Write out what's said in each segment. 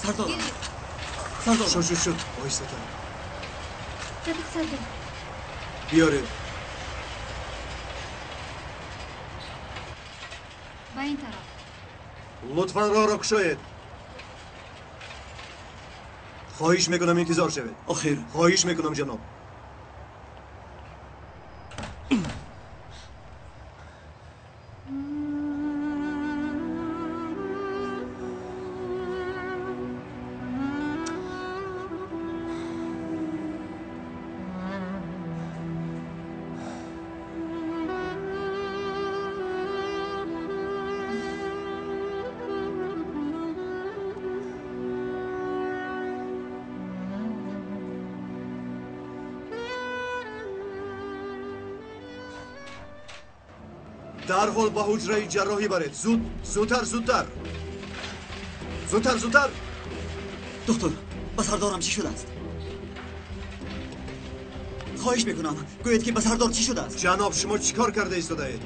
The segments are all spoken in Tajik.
Сардор, сардор. Шуд, шуд, шуд. Оҳистатар. Рафиқ сардор. Биёред. Ба ин тараф. Лутфан роҳро кушоед. Хоҳиш мекунам, интизор шавед. Охир. Хоҳиш мекунам, ҷаноб. Дарҳол ба ҳуҷраи ҷарроҳӣ баред. Зуд, зудтар, зудтар, зудтар, зудтар. Доктор, ба сардорам чӣ шудааст? Хоҳиш мекунам, гӯед, ки ба сардор чӣ шудааст? Ҷаноб, шумо чӣ кор карда истодаед?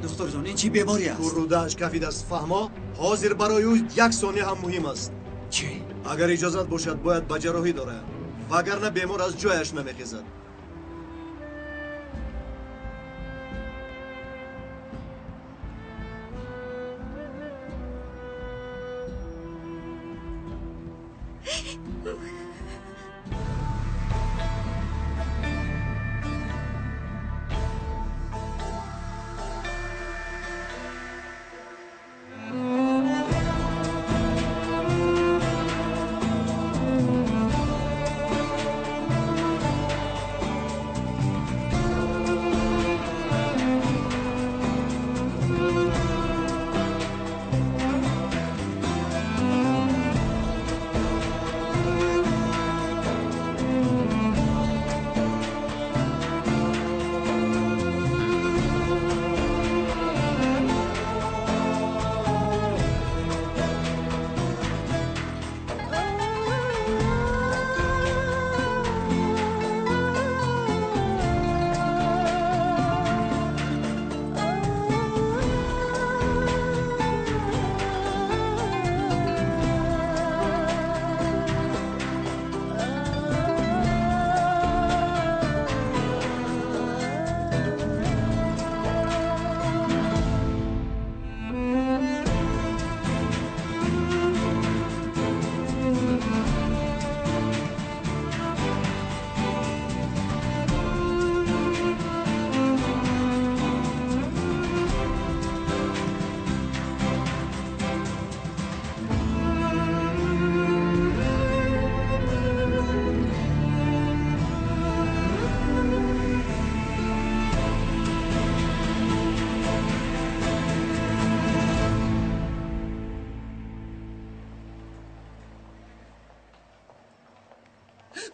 Духтурҷон, ин чӣ беморӣ аст? Куррудааш кафидааст, фаҳмо? Ҳозир барои ӯ як сония ҳам муҳим аст. Чӣ? Агар иҷозат бошад, бояд ба ҷарроҳӣ дорад, вагарна бемор аз ҷояш намехезад.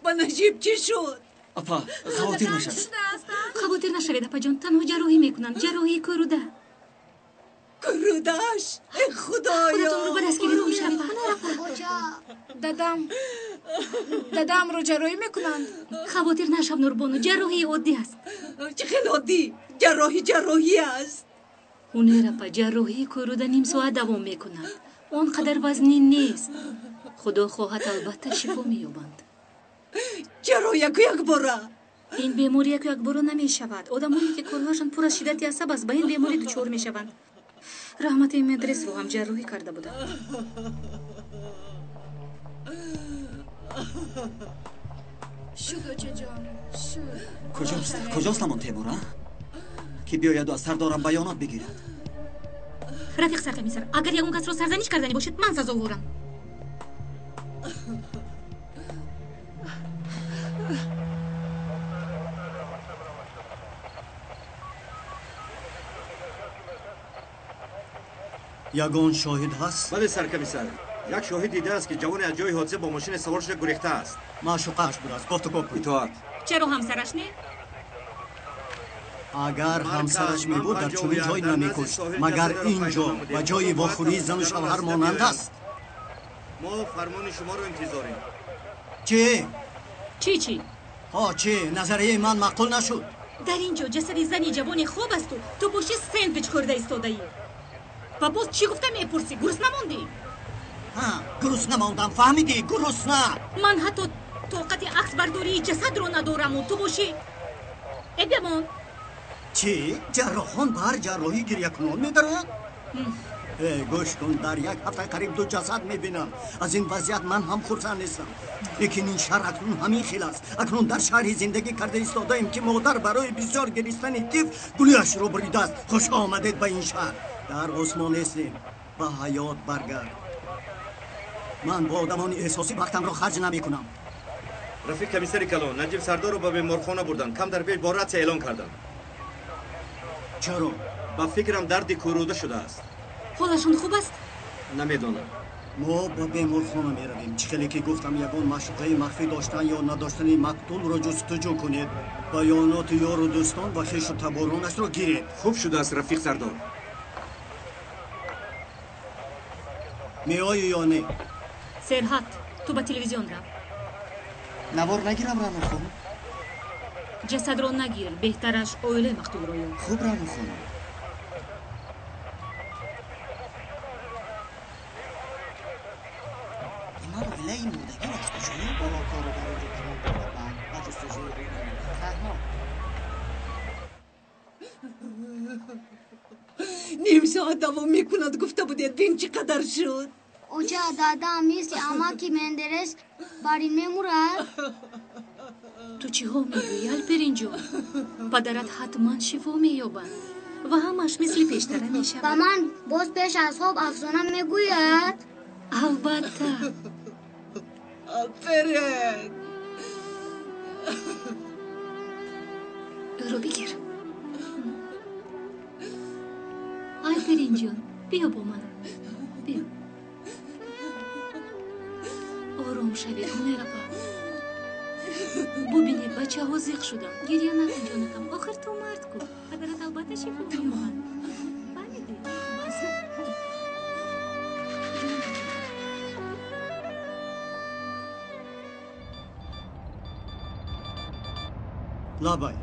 Ба Наҷиб чӣ шуд? Апа, хавотир нашавед. Хавотир нашавед, апаҷон, танҳо ҷарроҳӣ мекунанд, ҷарроҳии кӯруда. Кӯрудааш? Э, худоё! Худатонро ба даст гиред, апа. Дадам, дадамро ҷарроҳӣ мекунанд? Хавотир нашав, Нурбону, ҷарроҳии оддӣ аст. Чӣ хел оддӣ? Ҷарроҳӣ ҷарроҳӣ аст. Ҳунер апа, ҷарроҳии кӯруда ним соат давом мекунад. Он қадар вазнин нест. Худо хоҳад, албатта шифо меёбанд. Чаро яку якбора? Ин беморӣ яку якбора намешавад. Одамоне, ки корҳояшон пур аз шиддати асаб аст, ба ин беморӣ дучор мешаванд. Раҳмати Медресро ҳам ҷарроҳӣ карда буданд. Шуд, очаҷон, шуд. Куҷост, куҷост ҳамон Темур, а, ки биёяду аз сардорам баёнот бигирад? Рафиқ саркомиссар, агар ягон касро сарзаниш карданӣ бошед, ман сазоворам. Ягон шоҳид ҳаст? Бале, саркомиссар, як шоҳид дидааст, ки ҷавоне аз ҷои ҳодиса бо мошине савор шуда гурехтааст. Маъшуқааш будааст, кофтукоб кун. Итоат. Чаро ҳамсараш не? Агар ҳамсараш мебуд, дар чунин ҷой намекушт. Магар ин ҷо ба ҷои вохӯрии зану шавҳар монанд аст? Мо фармони шуморо интизорем. Чӣ? Чӣ, чӣ? Ҳо, чӣ? Назарияи ман маъқул нашуд? Дар ин ҷо ҷасади зани ҷавоне хоб асту ту боши сэндвич хӯрда истодаӣ. Ва боз чӣ гуфта мепурсӣ? Гурусна мондӣ? Гурусна мондам, фаҳмидӣ? Гурусна. Ман ҳатто тоқати аксбардории ҷасадро надораму ту бошӣ. Э, бемон. Чӣ? Ҷарроҳон ба ҳар ҷарроҳӣ гирякунон медароянд? Э, гӯш кун, дар як ҳафта қариб 2 ҷасад мебинам. Аз ин вазъият ман ҳам хурсанд нестам. Лекин ин шаҳр акнун ҳамин хел аст. Акнун дар шаҳри зиндагӣ карда истодаем, ки модар барои бисёр гиристани тифл гулӯяшро буридааст. Хуш омадед ба ин шаҳр. Дар осмон нестем. Ба ҳаёт баргард. Ман бо одамони эҳсосӣ вақтамро харҷ намекунам. Рафиқ комиссари калон, Наҷиб Сардорро ба беморхона бурданд. Кам дар пеш бо ратсия эълон карданд. Чаро? Ба фикрам дарди кӯруда шудааст. Ҳолашон хуб аст? Намедонам. Мо ба беморхона меравем. Чӣ хеле ки гуфтам, ягон маъшуқаи махфӣ доштан ё надоштани мақтулро ҷустуҷӯ кунед. Баёноти ёру дӯстон ва хешу таборонашро гиред. Хуб шудааст, рафиқ Сардор. Меоӣ ё не? Серҳат, ту ба телевизион рав. Навор нагирам, Раъно хонум? Ҷасадро нагир, беҳтараш оилаи мақтулро ёб. Хуб, Раъно хонум. Ман оилаи мурдагиро аз куҷо ёбам? Корро дар он ҷо тамом карда, баъд ба ҷустуҷӯи ӯ меравем. Фаҳмо. Ним соат давом мекунад, гуфта будед, бин чӣ қадар шуд. Оча, дадам мисли амаки Мендерес бар ин мемурад? Ту чиҳо мегӯӣ, Алперинҷон? Падарат ҳатман шифо меёбад ва ҳамаш мисли пештара мешавад. Ба ман боз пеш аз хоб афсона мегӯяд? Албатта. Алперин! Ӯро бигир. Алперинҷон, биё бо ман. Биё. Ором шавед, Ҳунайрапа. Бубинед, бачаҳо зиқ шуданд. Гиря накун, ҷонакам. Охир ту мард ку. Падарат албатта шифо меёбад. Фаҳмидӣ? Бас. Лабай.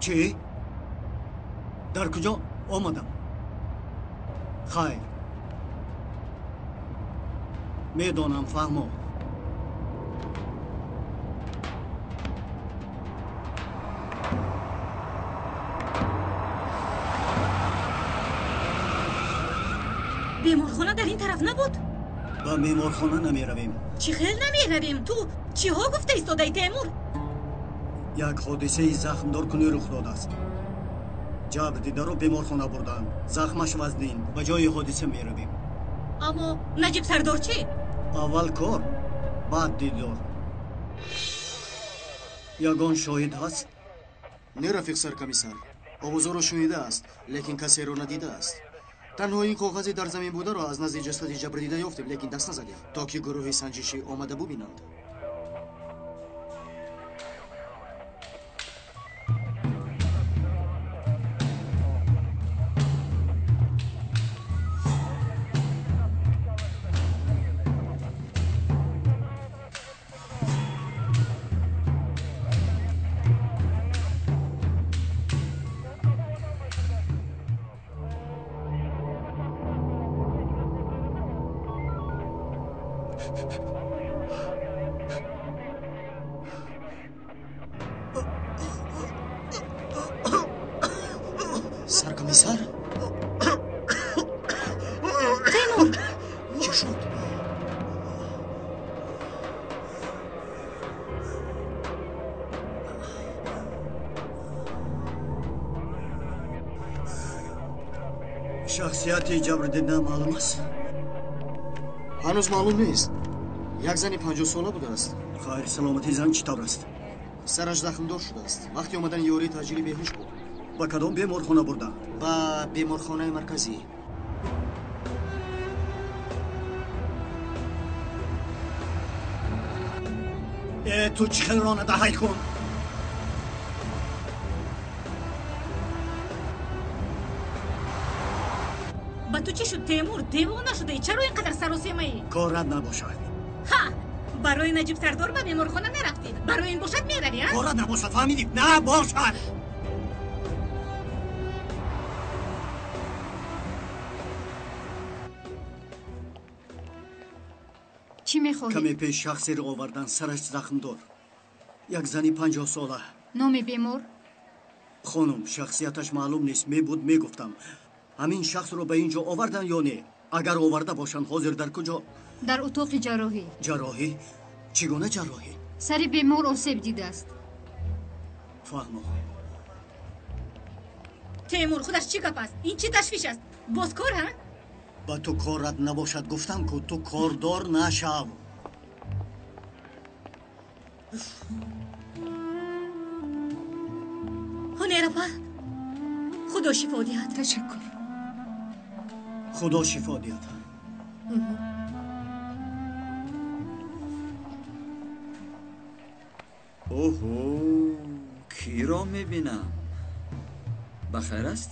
Чӣ? Дар куҷо омадам? Хайр. Медонам, фаҳмо. Беморхона дар ин тараф набуд? Ба беморхона намеравем. Чӣ хел намеравем? Ту чиҳо гуфта истодаи, Темур? Як ҳодисаи захмдоркунӣ рух додааст. Ҷабр дидаро беморхона бурдаанд. Захмаш вазнин. Ба ҷои ҳодиса меравем. Аммо Наҷиб Сардор чӣ? Аввал кор, баъд дидор. Ягон шоҳид ҳаст? Не, рафиқ саркомиссар. Овозоро шунидааст, лекин касеро надидааст. Танҳо ин коғазе дар замин бударо аз назди ҷасади ҷабрдида ёфтем, лекин даст назадем, то ки гурӯҳи санҷишӣ омада бубинанд. Саркомиссар? Темур! Чӣ шуд? Шахсияти ҷабрдида маълум аст? Ҳанӯз маълум нест. Як зани 50-сола будааст. Хайр, саломатии зан чӣ тавр аст? Сараш захмдор шудааст. Вақти омадани ёрии таъҷилӣ беҳуш буд. Ба кадом беморхона бурданд? Ба беморхонаи марказӣ. Э, ту чӣ хел ронандаҳай кун? Ба ту чӣ шуд, Темур? Девона шудаӣ? Чаро ин қадар саросемаӣ? Корат набошад. Ҳа! Барои Наҷиб Сардор ба беморхона нарафтӣ. Барои ин бошад меравӣ, а? Корат набошад, фаҳмидӣ? Набошад! Чӣ мехоҳед? Каме пеш шахсеро овардан, сараш захмдор. Як зани 50 сола. Номи бемор? Хонум, шахсияташ маълум нест. Мебуд мегуфтам. Ҳамин шахсро ба ин ҷо овардан ё не? Агар оварда бошанд, ҳозир дар куҷо? Дар утоқи ҷарроҳӣ. Ҷарроҳӣ? Чӣ гуна ҷарроҳӣ? Сари бемор осеб дидааст. Фаҳмо. Темур, худаш чӣ гап аст? Ин чӣ ташвиш аст? Боз кор, ҳа? Ба ту корат набошад, гуфтам ку ту кордор нашав. Ҳунерапа, Худо шифо диҳад. Ташаккур. Худо шифо диҳад. Оҳо, киро мебинам? Ба хайр аст?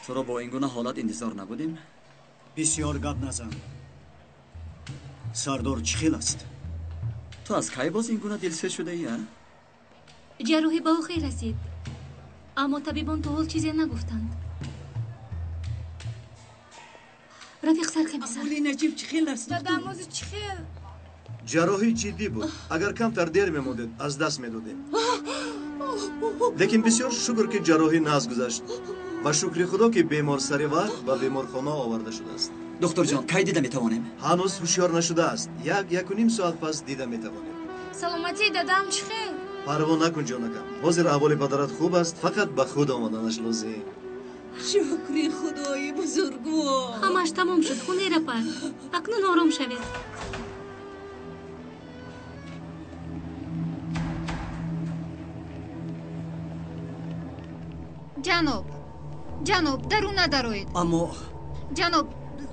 Туро бо ин гуна ҳолат интизор набудем? Бисёр гап назан. Сардор чӣ хел аст? Ту аз кай боз ин гуна дилсӯз шудаӣ, а? Ҷарроҳӣ ба охир расид, аммо табибон то ҳол чизе нагуфтанд. Рафиқ саркамисар. Аҳволи Наҷиб чӣ хел аст? Дадам ози чӣ хел? Ҷарроҳӣ ҷиддӣ буд. Агар камтар дер мемондед, аз даст медодем. Лекин бисёр шукр, ки ҷарроҳӣ нағз гузашт ва шукри Худо, ки бемор сари вақт ба беморхона оварда шудааст. Духтурҷон, кай дида метавонем? Ҳанӯз ҳушёр нашудааст. 1-1.5 соат пас дида метавонем. Саломатии дадам чӣ хел? Парво накун, ҷонакам. Ҳозир аҳволи падарат хуб аст, фақат ба худ омаданаш лозим. Шукри Худои бузургвор. Ҳамааш тамом шуд, Ҳунерапа. Акнун ором шавед. Ҷаноб, ҷаноб, дарун надароед. Аммо ҷаноб,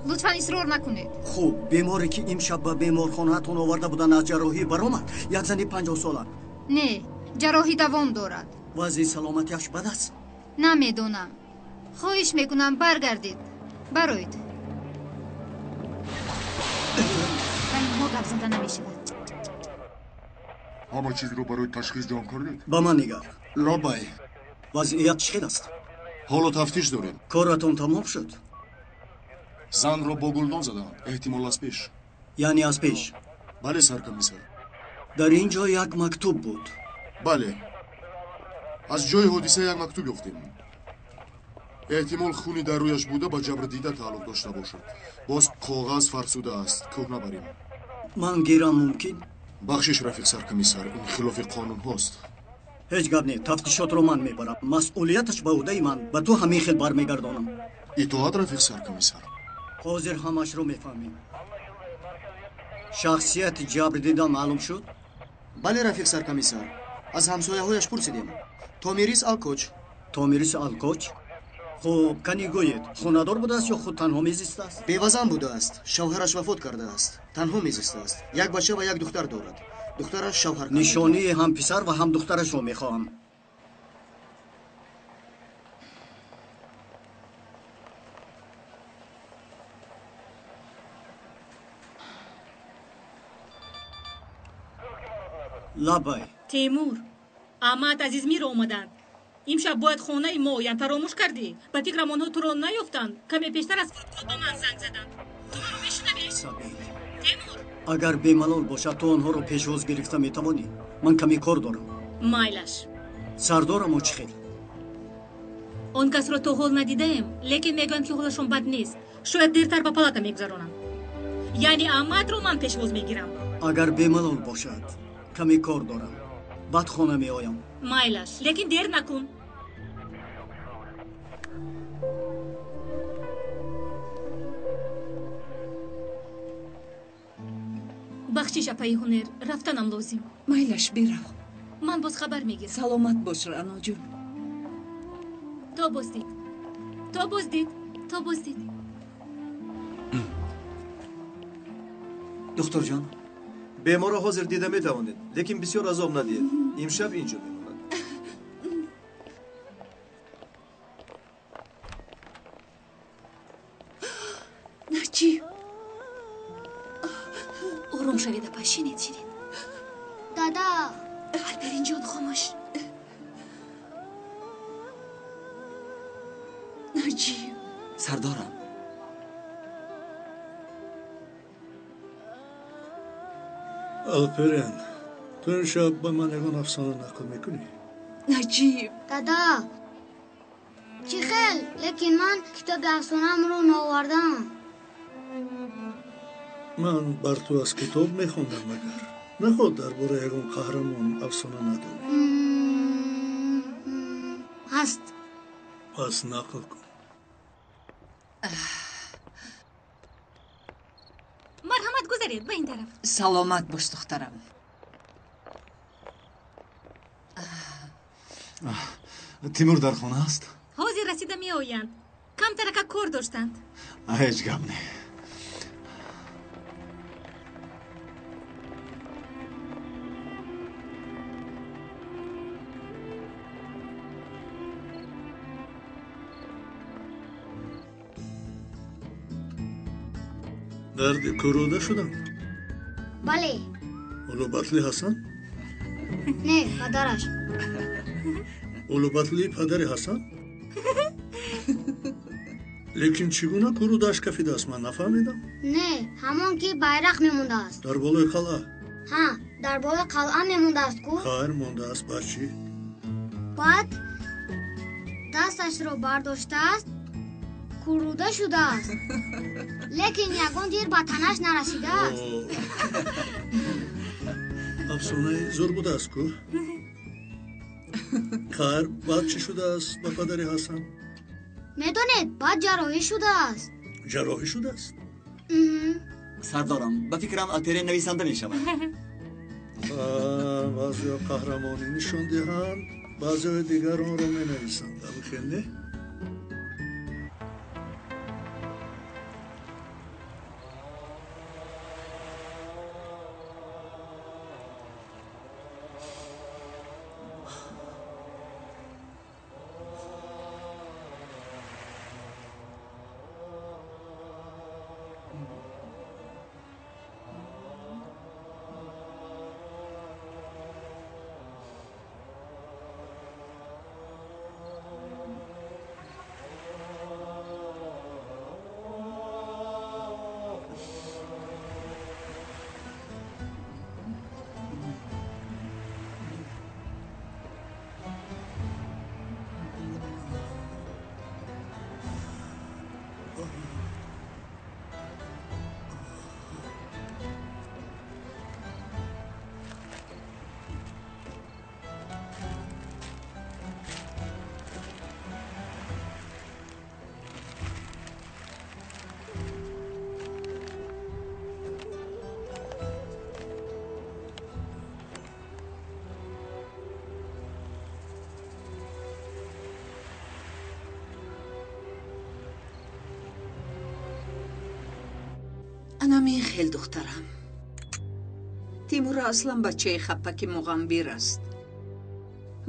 лутфан исрор накунед. Хуб, беморе ки имшаб ба беморхонаатон оварда буданд, аз ҷарроҳӣ баромад? Як зани 50 сола. Не, ҷарроҳӣ давом дорад. Вазъи саломатиаш бад аст? Намедонам. Хоҳиш мекунам, баргардед. Бароед. Ба инҳо гап зада намешавад. Ҳама чизро барои ташхис ҷамъ кардед? Ба ман нигар. Лабай. Вазъият чӣ хел аст? Ҳоло тафтиш дорем. Коратон тамом шуд? Занро бо гулдон заданд, эҳтимол аз пеш. Яъне аз пеш? Бале, саркомиссар. Дар ин ҷо як мактуб буд. Бале, аз ҷои ҳодиса як мактуб ёфтем. Эҳтимол хуни дар рӯяш буда ба ҷабрдида тааллуқ дошта бошад. Боз коғаз фарсуда аст, кӯҳ набарем. Ман гирам мумкин? Бахшиш, рафиқ саркомиссар, ин хилофи қонунҳост. Ҳеҷ гап не, тафтишотро ман мебарам. Масъулияташ ба ӯҳдаи ман. Ба ту ҳамин хел бармегардонам. Итоат, рафиқ саркомиссар. Ҳозир ҳамашро мефаҳмем. Шахсияти ҷабрдида маълум шуд? Бале, рафиқ саркомиссар. Аз ҳамсояҳояш пурсидем. Томирис Алкоч. Томирис Алкоч? Хуб, кани гӯед, хонадор будааст ё худ танҳо мезистааст? Бевазан будааст. Шавҳараш вафот кардааст. Танҳо мезистааст. Як бача ва як духтар дорад. Духтараш шавҳар карда. Нишонии ҳам писар ва ҳам духтарашро мехоҳам. Лабай. Темур, Аҳмад аз Измир омаданд. Имшаб бояд хонаи мо оянд. Фаромӯш кардӣ? Ба фикрам онҳо туро наёфтанд. Каме пештар аз фурудгоҳ ба ман занг заданд. Ту маро мешунавӣ? Сабил. Темур. Агар бемалол бошад, ту онҳоро пешвоз гирифта метавонӣ. Ман каме кор дорам. Майлаш. Сардорамо чӣ хел? Он касро то ҳол надидаем, лекин мегӯянд, ки ҳолашон бад нест. Шояд дертар ба палата мегузаронанд. Яъне Аҳмадро ман пешвоз мегирам. Агар бемалол бошад, каме кор дорам. Баъд хона меоям. Майлаш, лекин дер накун. Бахшиш, апаи Ҳунер, рафтанам лозим. Майлаш, бирав. Ман боз хабар мегирам. Саломат бош, Раъноҷон. То боздид. То боздид. То боздид. Духтурҷон, беморро ҳозир дида метавонед, лекин бисёр азоб надиҳед. Имшаб инҷо мемонад. Наҷиб. Ором шавед, апа. Шинед, шинед. Дада. Алперинҷон, хомӯш. Наҷиб. Сардорам. Алперен, ту имшаб ба ман ягон афсона нақл мекунӣ? Наҷиб. Дада, чӣ хел, лекин ман китоби афсонаамро наовардам. Ман бар ту аз китоб мехондам, магар наход дар бораи ягон қаҳрамон афсона надонӣ? Ҳаст. Пас нақл кун. Марҳамат, гузаред ба ин тараф. Саломат бош, духтарам. Тимур дар хона аст? Ҳозир расида меоянд. Камтарака кор доштанд. Ҳеҷ гап не. Дарди кӯруда шудам? Бале. Улубатли Ҳасан? Не, падараш. Улубатли падари Ҳасан? Лекин чӣ гуна кӯрудааш кафидааст, ман нафаҳмидам. Не, ҳамон ки байрақ мемондааст. Дар болои қалъа? Ҳа, дар болои қалъа мемондааст ку. Хайр, мондааст, баъд чӣ? Баъд дасташро бардоштааст, кӯруда шудааст. Лекин ягон дир ба танаш нарасидааст. Афсонаи зур будааст ку. Хайр, баъд чӣ шудааст ба падари Ҳасан? Медонед, баъд ҷарроҳӣ шудааст. Ҷарроҳӣ шудааст? Сардорам, ба фикрам Алперен нависанда мешавад. Баъзеҳо қаҳрамонӣ нишон диҳанд, баъзеҳои дигар онро менависанд. Абухел не? Анамин хел, духтарам. Тимур аслан бачаи хапаки муғамбир аст.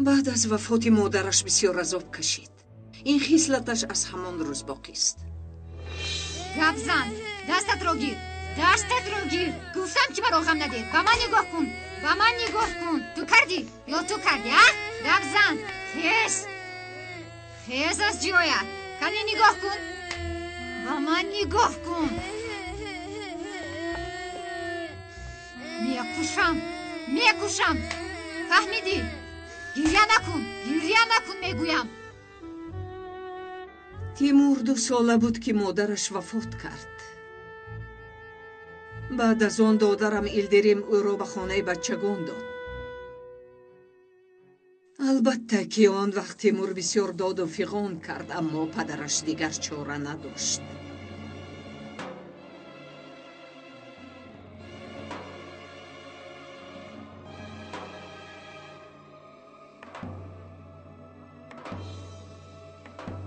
Баъд аз вафоти модараш бисёр азоб кашид. Ин хислаташ аз ҳамон рӯз боқист. Гап зан, дастатро гир, дастатро гир. Гуфтам ки маро ғам надед. Ба ман нигоҳ кун, ба ман нигоҳ кун. Ту кардӣ ё ту кардӣ, а? Гап зан. Хез, хез аз ҷоят. Кане нигоҳ кун, ба ман нигоҳ кун. Мекушам, мекушам. Фаҳмидӣ? Гиря накун, гиря накун мегӯям. Тимур 2 сола буд ки модараш вафот кард. Баъд аз он додарам Илдирим ӯро ба хонаи бачагон дод. Албатта ки он вақт Тимур бисёр доду фиғон кард, аммо падараш дигар чора надошт.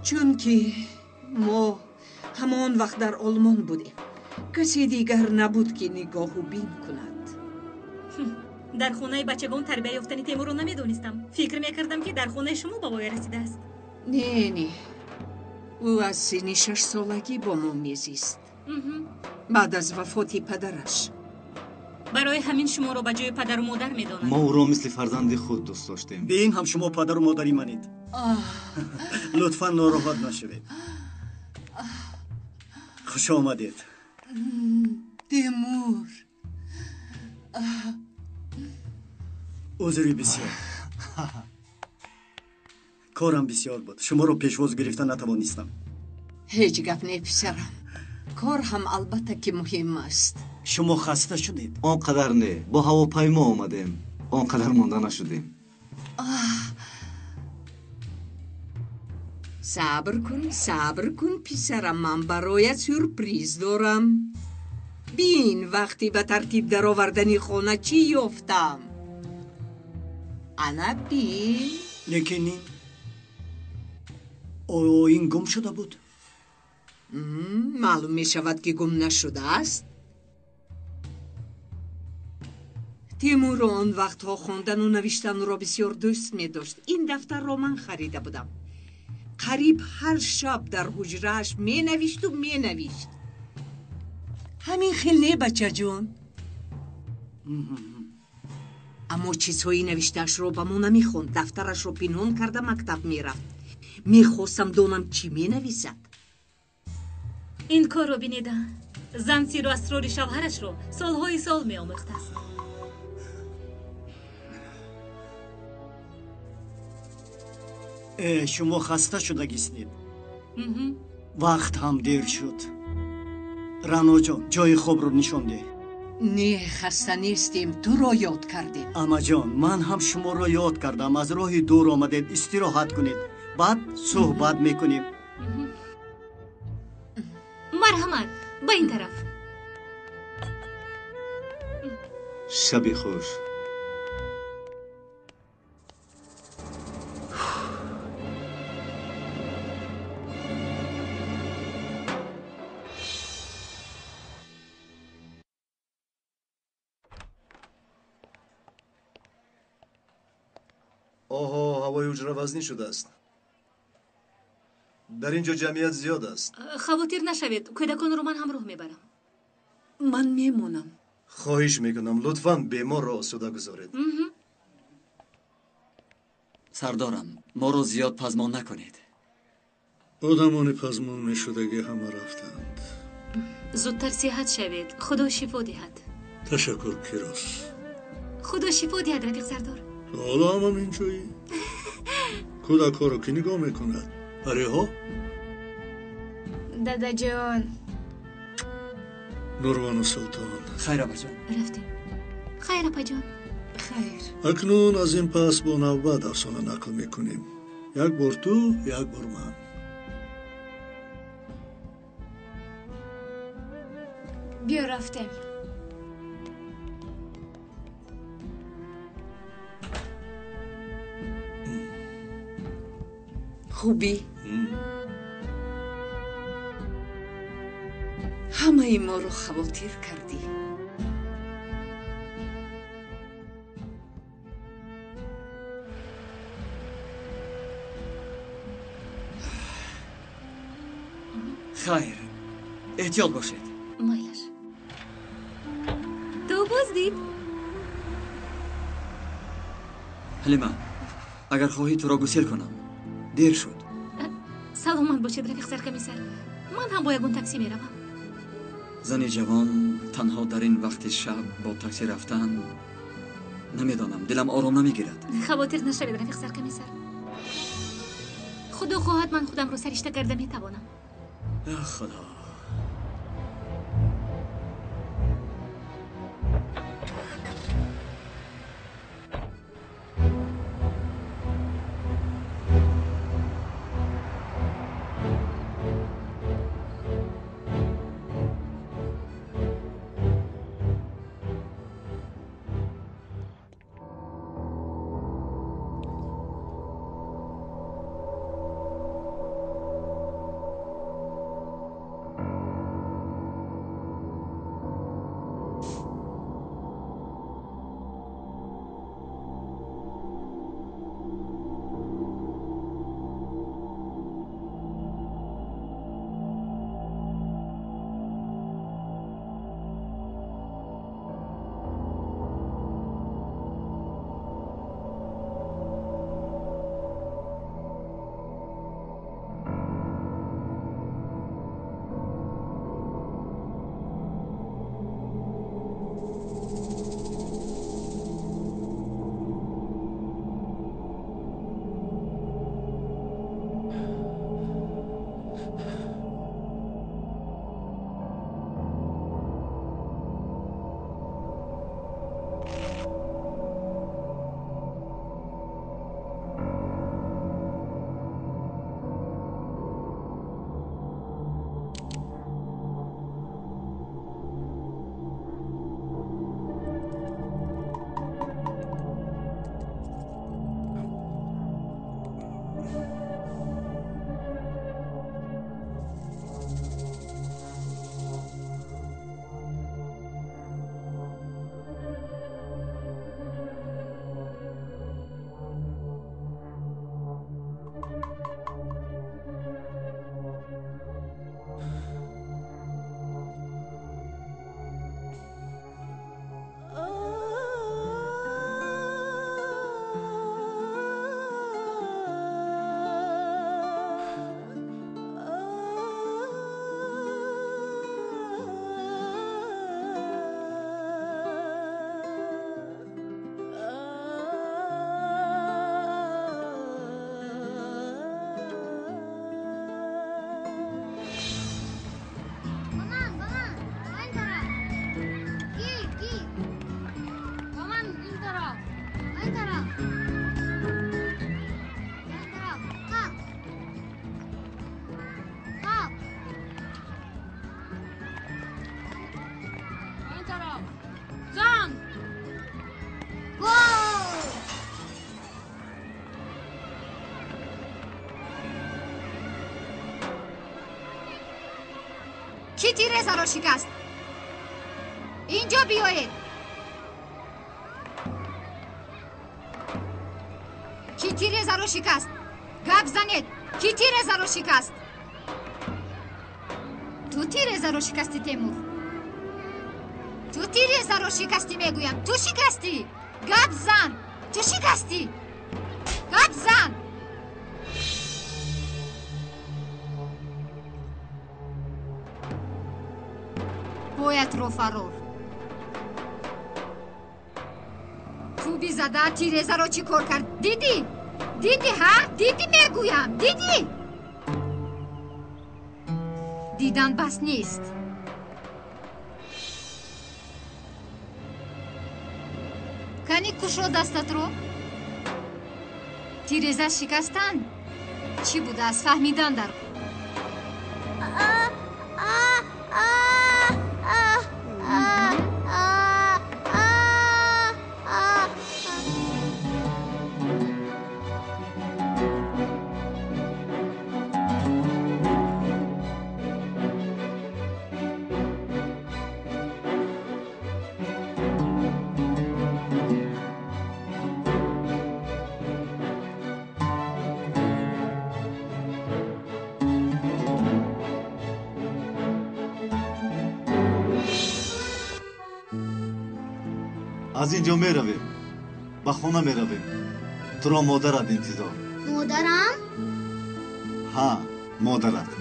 Чунки мо ҳамон вақт дар Олмон будем, касе дигар набуд ки нигоҳу бин кунад. Дар хонаи бачагон тарбия ёфтани Темурро намедонистам. Фикр мекардам ки дар хонаи шумо ба воя расидааст. Не, не, ӯ аз синни 6 солагӣ бо мо мезист. Баъд аз вафоти падараш. Барои ҳамин шуморо ба ҷои падару модар медонам. Мо ӯро мисли фарзанди худ дӯст доштем. Бе ин ҳам шумо падару модари манед. Лутфан нороҳат нашавед. Хуш омадед. Тимур. Узри бисёр. Корам бисёр буд. Шуморо пешвоз гирифта натавонистам. Ҳеҷ гап не, писарам. Кор ҳам албатта ки муҳим аст. Шумо хаста шудед? Он қадар не. Бо ҳавопаймо омадем. Он қадар монда нашудем. Сабр кун, сабр кун, писарам, ман бароят сюрприз дорам. Бин, вақти ба тартиб даровардани хона чӣ ёфтам. Ана бин. Лекин ин оё ин гум шуда буд? Маълум мешавад ки гум нашудааст. Тимур он вақтҳо хондану навиштанро бисёр дӯст медошт. Ин дафтарро ман харида будам. Қариб ҳар шаб дар ҳуҷрааш менавишту менавишт. Ҳамин хел не, бачаҷон? Аммо чизҳои навиштаашро ба мо намехонд. Дафтарашро пинҳон карда мактаб мерафт. Мехостам донам чӣ менависад. Ин корро бинеда. Зан сиру асрори шавҳарашро солҳои сол меомӯхтааст. Шумо хаста шудагистед. Вақт ҳам дер шуд. Раноҷон, ҷои хобро нишон деҳ. Не, хаста нестем, туро ёд кардем. Амаҷон, ман ҳам шуморо ёд кардам. Аз роҳи дур омадед, истироҳат кунед. Баъд суҳбат мекунем. Марҳамат, ба ин тараф. Шаби хуш. Оҳо, ҳавои ҳуҷра вазнин шудааст. Дар ин ҷо ҷамъият зиёд аст. Хавотир нашавед, кӯдаконро ман ҳамроҳ мебарам. Ман мемонам. Хоҳиш мекунам, лутфан беморро осуда гузоред. Сардорам, моро зиёд пазмон накунед. Одамони пазмон мешудагӣ ҳама рафтанд. Зудтар сиҳат шавед, Худо шифо диҳад. Ташаккур, Кирос. Худо шифо диҳад, рафиқ сардор. Ҳоло ҳамам инҷоӣ. Кӯдакҳоро кӣ нигоҳ мекунад? Париҳо? Дадаҷон. Нурвону Султон. Хайр, апаҷон. Рафтем. Хайр, апаҷон. Хайр. Акнун аз ин пас бо навбат афсона нақл мекунем. Як бор ту, як бор ман. Биё рафтем. Хубӣ? Ҳамаи моро хавотир кардӣ. Хайр, эҳтиёт бошед. Майлаш. Ту боз дид? Ҳалима, агар хоҳӣ туро гусел кунам. Дер шуд. Саломат бошед, рафиқ саркомиссар. Ман ҳам бо ягон такси меравам. Зани ҷавон танҳо дар ин вақти шаб бо такси рафтан, намедонам, дилам ором намегирад. Хавотир нашавед, рафиқ саркомиссар. Худо хоҳад ман худамро саришта карда метавонам. Худо. тараф. Зан! Гол! Кӣ тирезаро шикаст? Инҷо биёед. Кӣ тирезаро шикаст? Гап занед. Кӣ тирезаро шикаст? Ту тирезаро шикастӣ, Темур. Ту тирезаро шикастӣ, мегӯям. Ту шикастӣ. Гап зан. Ту шикастӣ. Гап зан. Боядро фарор. Тӯби зада тирезаро чӣ кор кард? Дидӣ? Дидӣ, ҳа? Дидӣ, мегӯям. Дидӣ? Дидан бас нест. Кани кушо дастатро? Тиреза шикастан чӣ будааст, фаҳмидан дар кор. Аз ин ҷо меравем, ба хона меравем. Туро модарат интизор. Модарам? Ҳа, модарат.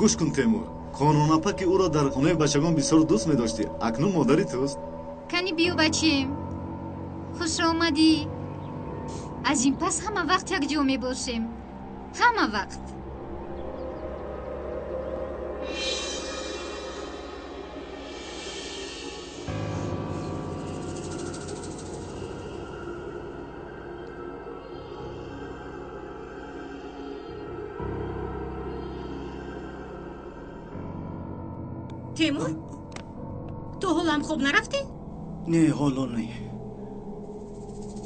Гӯш кун, Темур, қонунапа ки ӯро дар хонаи бачагон бисёр дӯст медоштӣ, акнун модари туст. Кани биё, бачем, хуш омадӣ. Аз ин пас ҳама вақт якҷо мебошем, ҳама вақт. Темур, ту ҳолам хоб нарафтӣ? Не, ҳоло не.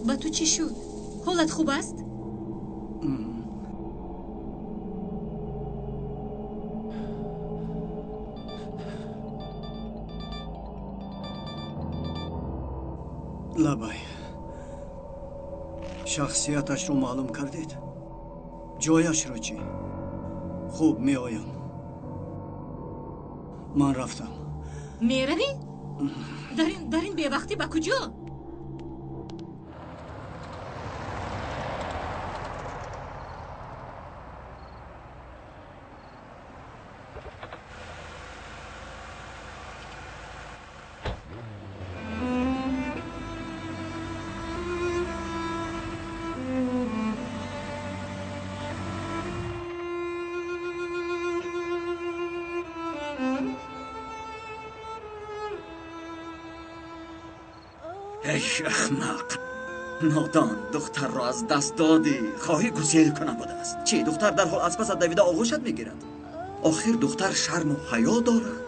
Ба ту чӣ шуд? Ҳолат хуб аст? Лабай, шахсияташро маълум кардед? Ҷояшро чӣ? Хуб, меоям. Ман рафтам. Меравӣ? Дар ин бевақтӣ ба куҷо? Эй ахмақ, нодон, духтарро аз даст додӣ. Хоҳӣ гусел кунам будааст. Чӣ, духтар дарҳол аз пасат давида оғӯшат мегирад? Охир духтар шарму ҳаё дорад.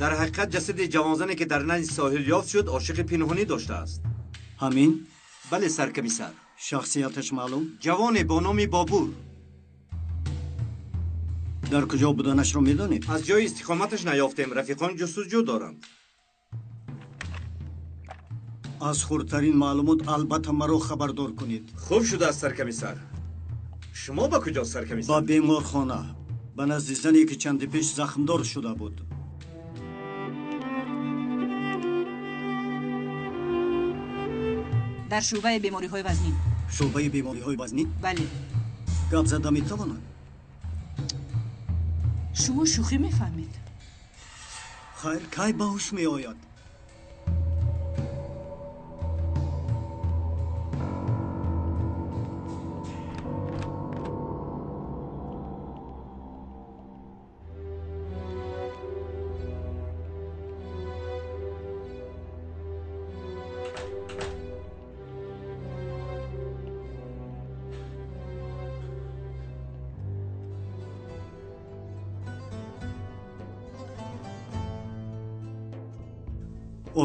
Дар ҳақиқат ҷасади ҷавонзане ки дар назди соҳил ёфт шуд, ошиқи пинҳонӣ доштааст. Ҳамин? Бале, саркамисар. Шахсияташ маълум? Ҷавоне бо номи Бобур. Дар куҷо буданашро медонед? Аз ҷои истиқоматаш наёфтем. Рафиқон ҷустуҷӯ доранд. Аз хурдтарин маълумот албатта маро хабардор кунед. Хуб шудааст, саркамисар. Шумо ба куҷо, саркамисар? Ба беморхона, ба назди зане ки чанде пеш захмдор шуда буд. Дар шӯъбаи бемориҳои вазнин. Шӯъбаи бемориҳои вазнин? Бале. Гап зада метавонад? Шумо шӯхӣ мефаҳмед? Хайр, кай ба ҳуш меояд?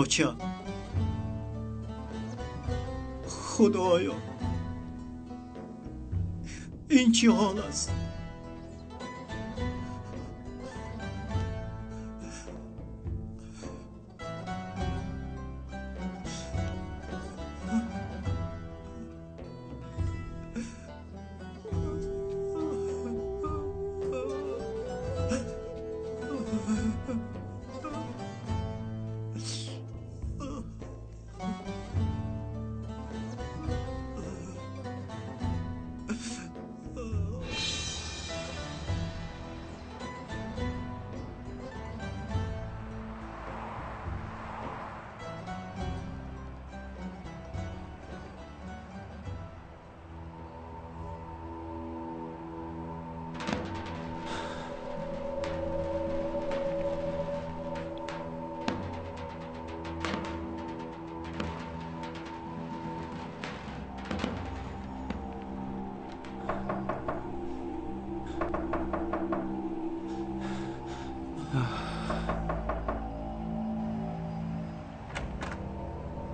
Оча, худоё, ин чӣ ҳол аст?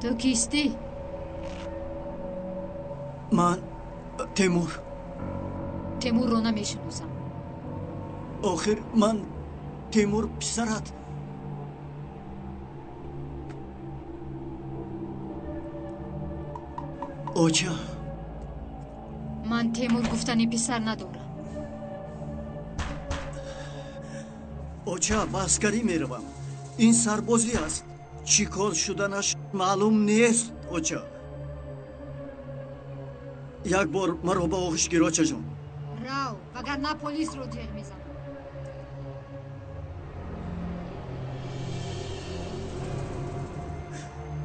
Ту кистӣ? Ман Темур. Темурро намешиносам. Охир ман Темур писарат. Оча. Ман Темур гуфтани писар надорам. Оча, ба аскарӣ меравам. Ин сарбозӣ аст. Чӣ кор шуданаш маълум нест, оча. Як бор маро ба оғӯш гир, очаҷон. Рав, вагарна полисро ҷеғ мезанам.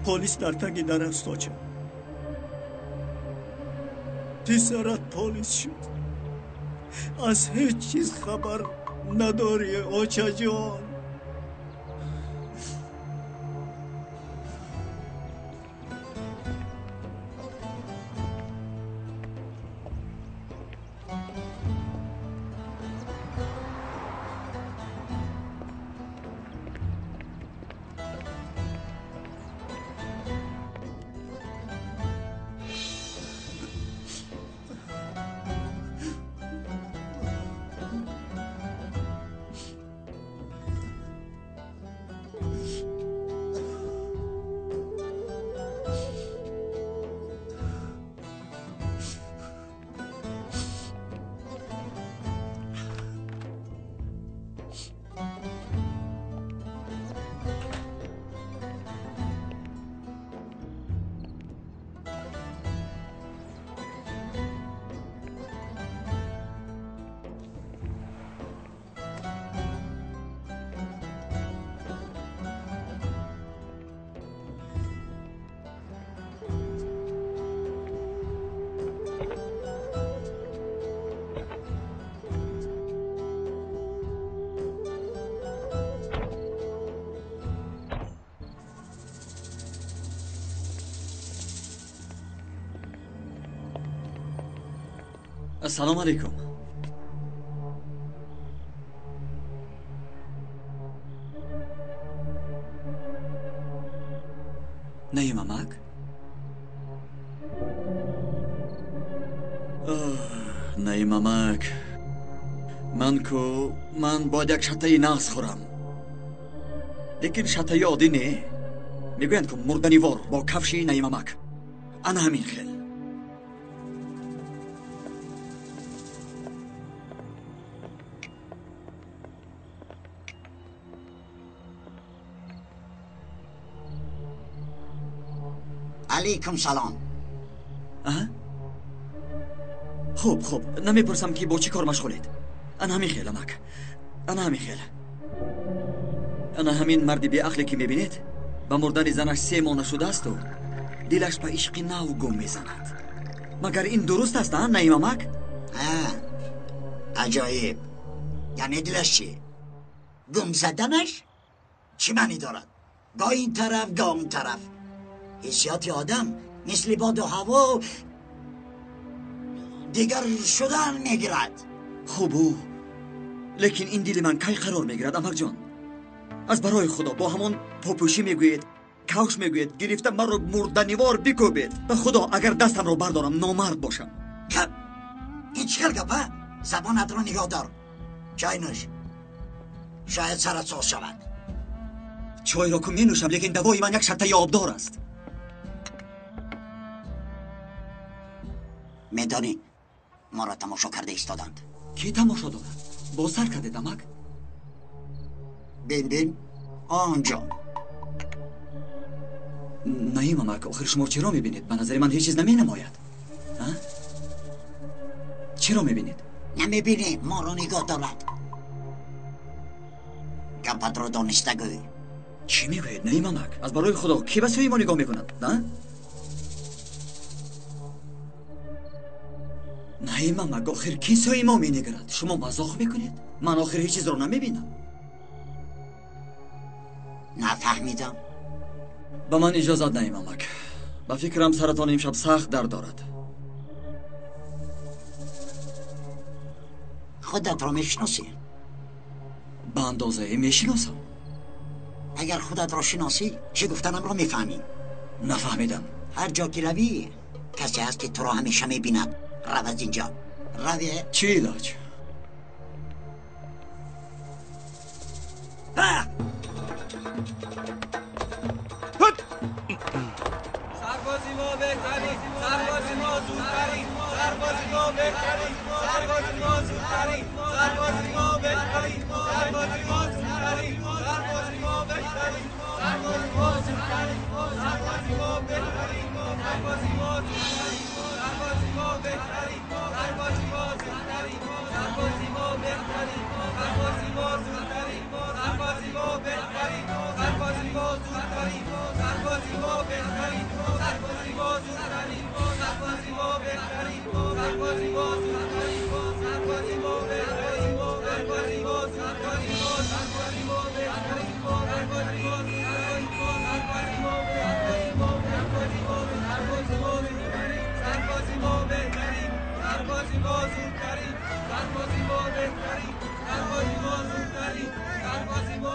Полис дар таги дар аст, оча. Писарат полис шуд. Аз ҳеҷ чиз хабар надорӣ, очаҷон. Ассалому алайкум. Наим амак? Наим амак. Ман ку ман бояд як шатаи нағз хӯрам. Лекин шатаи оддӣ не. Мегӯянд ку мурданивор бо кафши Наим амак. Ана ҳамин хел. Алейкум салом. Хуб, хуб, намепурсам ки бо чӣ кор машғулед. Ана ҳамин хел, амак. Ана ҳамин хел. Ана ҳамин марди беақле ки мебинед, ба мурдани занаш 3 моҳ нашудаасту дилаш ба ишқи нав гум мезанад. Магар ин дуруст аст, а, Наимамак? Аҷоиб. Яъне дилаш чӣ? Гум заданаш чӣ маънӣ дорад? Гоҳ ин тараф, гоҳ он тараф. Ҳиссиёти одам мисли боду ҳаво дигар шудан мегирад. Хубу, лекин ин дили ман кай қарор мегирад, амакҷон? Аз барои Худо бо ҳамон попӯшӣ мегӯед, кавш мегӯед, гирифта маро мурданивор бикӯбед. Ба Худо агар дастамро бардорам, номард бошам. Гап ин чӣ хел гап, а? Забонатро нигоҳ дор. Чой нӯш, шояд сарат соз шавад. Чойро ку менӯшам, лекин давои ман як шартаи обдор аст. Медонӣ, моро тамошо карда истоданд. Кӣ тамошо дорад? Боз сар кардед, амак? Бин, бин, онҷо. Наим амак, охир шумо чиро мебинед? Ба назари ман ҳеҷ чиз наменамояд. Чиро мебинед? Намебинӣ, моро нигоҳ дорад. Гапатро дониста гӯй. Чӣ мегӯед, Наим амак? Аз барои Худо кӣ ба сӯи мо нигоҳ мекунад? Наим амак, охир кӣ сӯи мо менигарад? Шумо мазоқ мекунед? Ман охир ҳеҷ чизро намебинам. Нафаҳмидам. Ба ман иҷозат, Наим амак. Ба фикрам саратон имшаб сахт дард дорад. Худатро мешиносӣ? Ба андозае мешиносам. Агар худатро шиносӣ, чӣ гуфтанамро мефаҳмӣ. Нафаҳмидам. Ҳар ҷо ки равӣ, касе ҳаст ки туро ҳамеша мебинад. Рав аз инҷо. Раве. Чӣ илоҷ? سربازی ما بهترین، سربازی ما زودترین، سربازی ما بهترین، سربازی ما زودترین، سربازی ما بهترین، سربازی ما زودترین، سربازی ما بهترین، سربازی ما زودترین، سربازی ما بهترین، سربازی ما زودترین، سربازی ما بهترین، سربازی ما زودترین، سربازی ما بهترین، سربازی ما زودترین، سربازی ما بهترین، سربازی ما زودترین، سربازی ما بهترین، سربازی ما زودترین، سربازی ما بهترین، سربازی ما زودترین، سربازی ما بهترین، سربازی ما زودترین، سربازی ما بهترین، سربازی ما زودترین، سربازی ما بهترین، سربازی ما سربازی ما زودترین، سربازی ما بهترین، سربازی ما زودترین، سربازی ما بهترین، سربازی ما زودترین، سربازی ما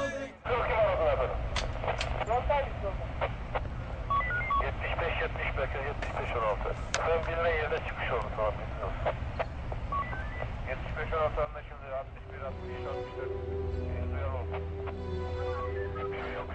75-75 16. Sen bilinen yerine çıkış oldu, tamam, bilmiyorsun. 75-16 anlaşıldı. 61, 63, 64. Duyan oldu. Yok, yok.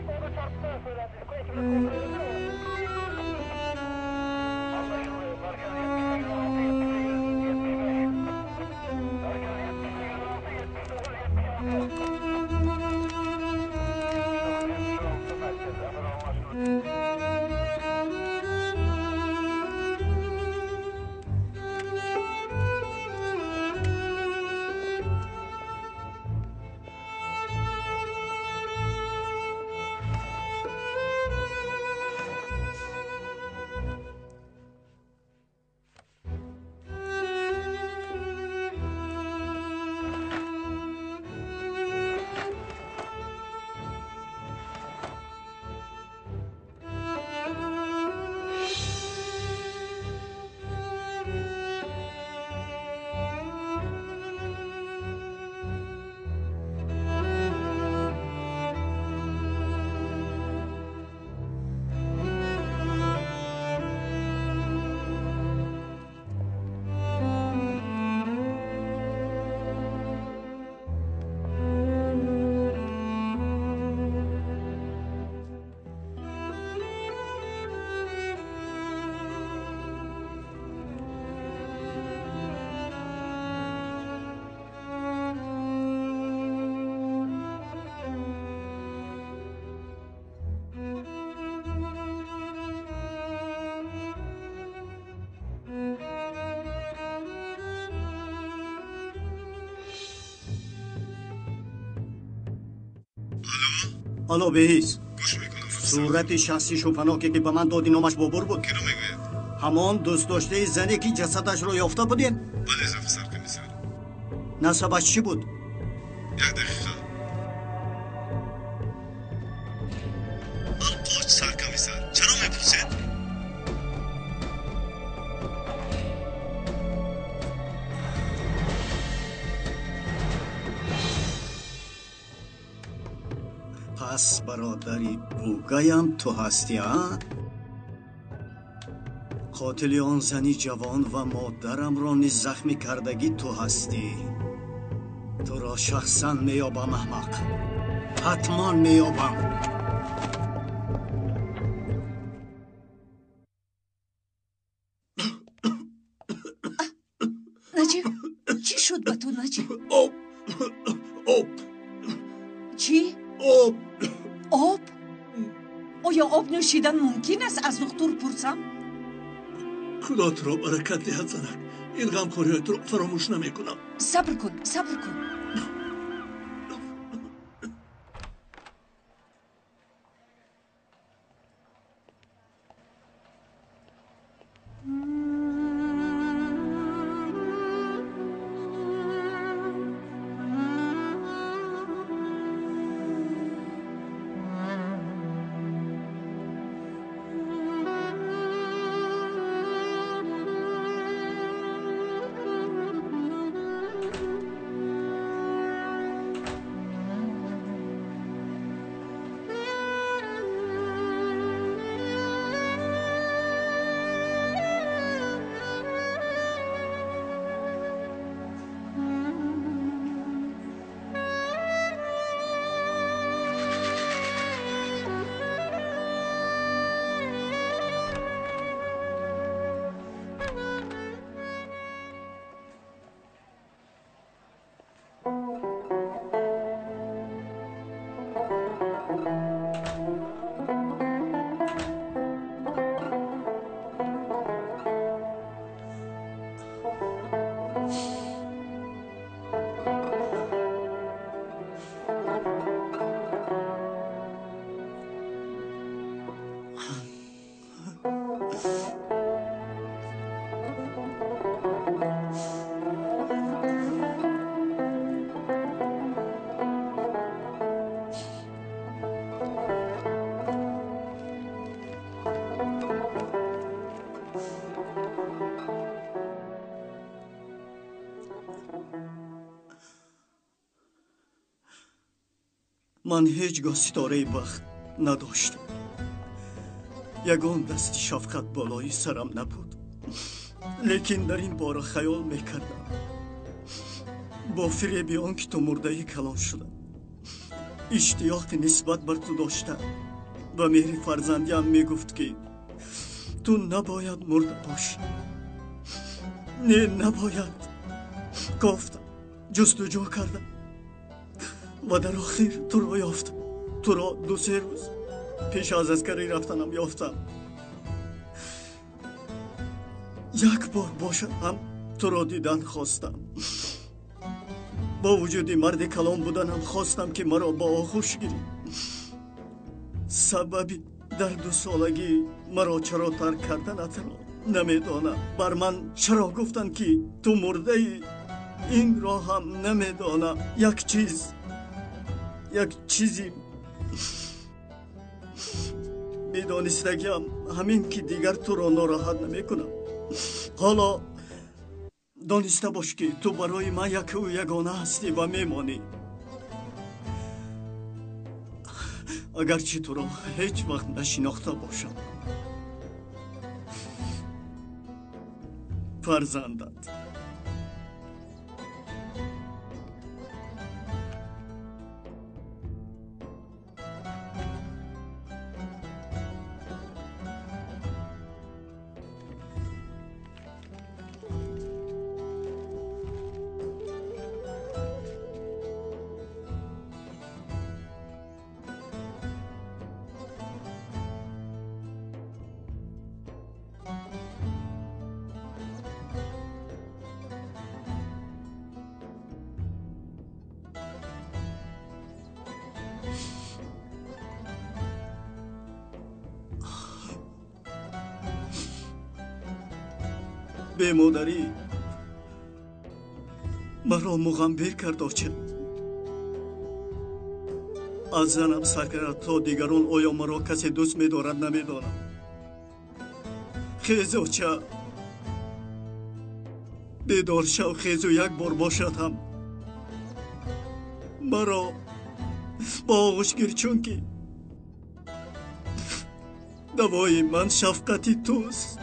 Tamam. Алло, беҳис. Сурати шахси шӯпаноке ки ба ман доди номаш Бобур буд. Киро мегӯяд? Ҳамон дӯстдоштаи зане ки ҷасадашро ёфта будем? Бале, рафиқ саркомиссар. Насабаш чӣ буд? Як дақиқа. Алқоч, саркомиссар. Чаро мепурсед? Пас бародари бугаям ту ҳастӣ, а? Қотили он зани ҷавон ва модарамро низ захмӣ кардагӣ ту ҳастӣ. Туро шахсан меёбам, аҳмақ. Ҳатман меёбам. Наҷиб, чӣ шуд ба ту, Наҷиб? Об, об. Чӣ? Об. Об? Оё об нӯшидан мумкин аст? Аз духтур пурсам? Худо туро баракат диҳад, занак. Ин ғамхориҳои туро фаромӯш намекунам. Сабр кун, сабр кун. Ман ҳеҷ гоҳ ситораи бахт надоштам. Ягон дасти шафқат болои сарам набуд. Лекин дар ин бора хаёл мекардам. Бо фиреби он ки ту мурдаи калон шудам, иштиёқи нисбат бар ту доштам ва меҳри фарзандиам мегуфт ки ту набояд мурда бошӣ. Не, набояд. Кофтам, ҷустуҷӯ кардам ва дар охир туро ёфтам. Туро 2-3 рӯз пеш аз аскарӣ рафтанам ёфтам. Як бор бошад ҳам туро дидан хостам. Бо вуҷуди марди калон буданам хостам ки маро ба оғӯш гирӣ. Сабаби дар 2 солагӣ маро чаро тарк карданатро намедонам. Бар ман чаро гуфтанд ки ту мурдаӣ, инро ҳам намедонам. Як чиз, як чизи медонистагиам ҳамин ки дигар туро нороҳат намекунам. Ҳоло дониста бош ки ту барои ман якву ягона ҳастӣ ва мемонӣ. Агарчи туро ҳеҷ вақт нашинохта бошам. Фарзандат. Бемодарӣ маро муғамбир кард, оча. Аз занам сар кард то дигарон оё маро касе дӯст медорад намедонам. Хез, оча, бедор шав, хезу як бор бошад ҳам маро ба оғӯш гир, чунки давои ман шафқати туст.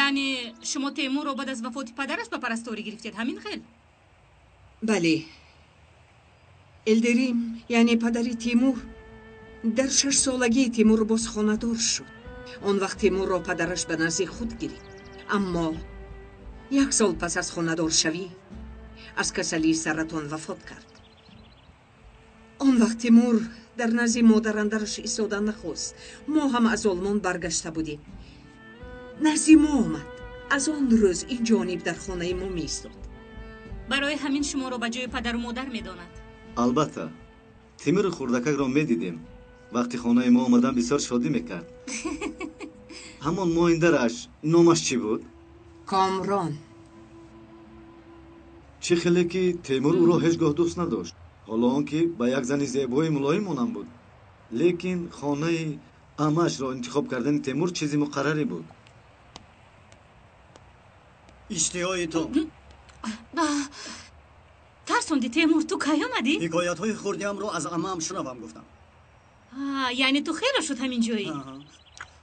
Яъне шумо Темурро баъд аз вафоти падараш ба парасторӣ гирифтед, ҳамин хел? Бале. Элдерим, яъне падари Тимур, дар 6 солагии Тимур боз хонадор шуд. Он вақт Тимурро падараш ба назди худ гирифт. Аммо як сол пас аз хонадоршавӣ аз касалии саратон вафот кард. Он вақт Тимур дар назди модарандараш истодан нахост. Мо ҳам аз Олмон баргашта будем. Назди мо омад. Аз он рӯз ин ҷониб дар хонаи мо меистод. Барои ҳамин шуморо ба ҷои падару модар медонад. Албатта, Тимури хурдакакро медидем. Вақти хонаи мо омадан бисёр шодӣ мекард. Ҳамон моиндараш номаш чӣ буд? Комрон. Чӣ хеле ки Темур ӯро ҳеҷ гоҳ дӯст надошт, ҳоло он ки ба як зани зебои мулоим монанд буд, лекин хонаи амаашро интихоб кардани Темур чизи муқаррарӣ буд. Иштиҳои ту. Тарсонди, Темур, ту кай омадӣ? Ҳикоятҳои хурдиамро аз амаам шунавам гуфтам. Яъне ту хело шуд ҳамин ҷоӣ.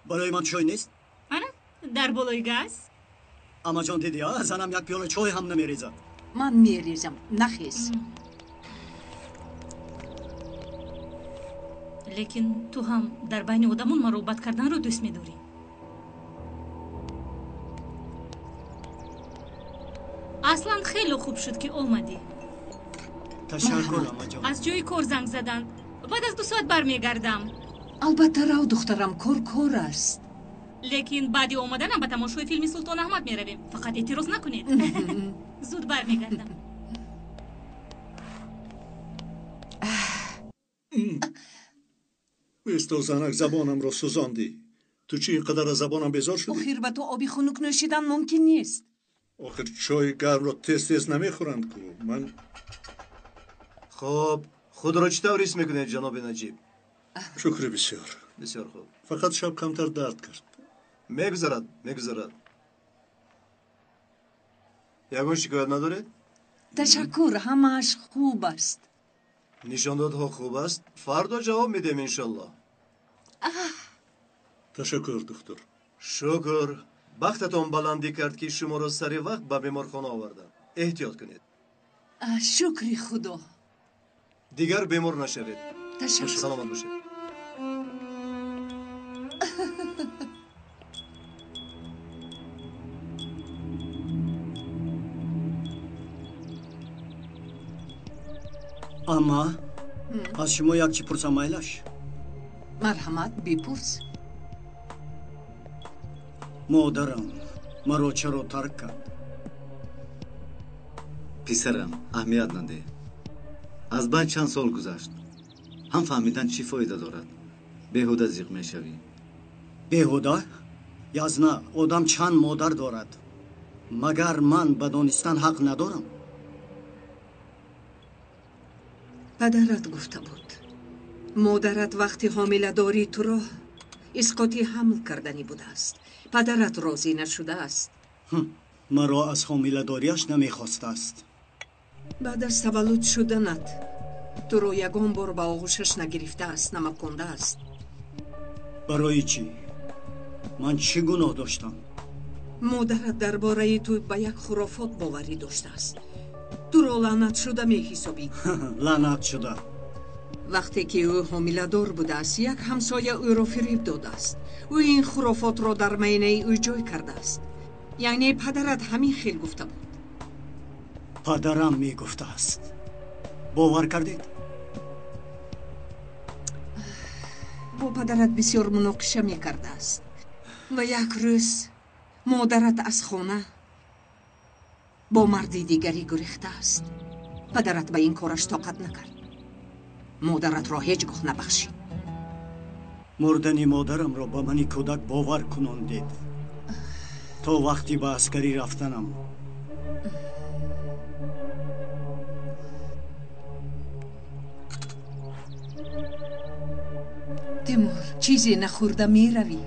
Барои ман чой нест? Ана, дар болои газ. Амаҷон, дидӣ, занам як пиёла чой ҳам намерезад. Ман мерезам, нахез. Лекин ту ҳам дар байни одамон маро бад карданро дӯст медорӣ. Аслан хеле хуб шуд, ки омадӣ. Ташаккур, амаҷон. Аз ҷои кор занг заданд, баъд аз 2 соат бармегардам. Албатта, рав, духтарам, кор кор аст. Лекин баъди омаданам ба тамошои филми Султон Аҳмад меравем. Фақат эътироз накунед, зуд бармегардам. Бисто, занак, забонамро сӯзондӣ. Ту чӣ ин қадар аз забонам безор шудӣ? Охир ба ту оби хунук нӯшидан мумкин нест. Охир чойи гармро тез тез намехӯранд ку ман. Хуб, худро чӣ тавр ҳис мекунед, ҷаноби Наҷиб? Шукри бисёр. Бисёр хуб. Фақат шаб камтар дард кард. Мегузарад, мегузарад. Ягон шикоят надоред? Ташаккур, ҳамааш хуб аст. Нишондодҳо хуб аст, фардо ҷавоб медиҳем, иншоллоҳ. Ташаккур, духтур. Шукр, бахтатон баландӣ кард, ки шуморо сари вақт ба беморхона оварданд. Эҳтиёт кунед. Шукри Худо. Дигар бемор нашавед. Ташаккур. Саломат бошед. Амма, аз шумо як чӣ пурсам, майлаш? Марҳамат, бипурс. Модарам маро чаро тарк кард? Писарам, аҳамият надеҳ. Аз байн чанд сол гузашт. Ҳам фаҳмидан чӣ фоида дорад? Беҳуда зиқ мешавӣ. Беҳуда? Язна, одам чанд модар дорад. Магар ман ба донистан ҳақ надорам? Падарат гуфта буд. Модарат вақти ҳомиладорӣ туро исқоти ҳамл карданӣ будааст. Падарат розӣ нашудааст. Маро аз ҳомиладориаш намехостааст. Баъд аз таваллуд шуданат туро ягон бор ба оғӯшаш нагирифтааст, намакондааст. Барои чӣ? Ман чӣ гуноҳ доштам? Модарат дар бораи ту ба як хурофот боварӣ доштааст. Туро лаънатшуда меҳисобид. Лаънатшуда. Вақте ки ӯ ҳомиладор будааст, як ҳамсоя ӯро фириб додааст. Ӯ ин хурофотро дар майнаи ӯ ҷой кардааст. Яъне падарат ҳамин хел гуфта буд. Падарам мегуфтааст. Бовар кардед? Бо падарат бисёр муноқиша мекардааст. Ва як рӯз модарат аз хона бо марди дигарӣ гурехтааст. Падарат ба ин кораш тоқат накард. Модаратро ҳеҷ гоҳ набахшид. Мурдани модарамро ба мани кӯдак бовар кунондед. То вақти ба аскарӣ рафтанам. Тимур, чизе нахӯрда меравӣ?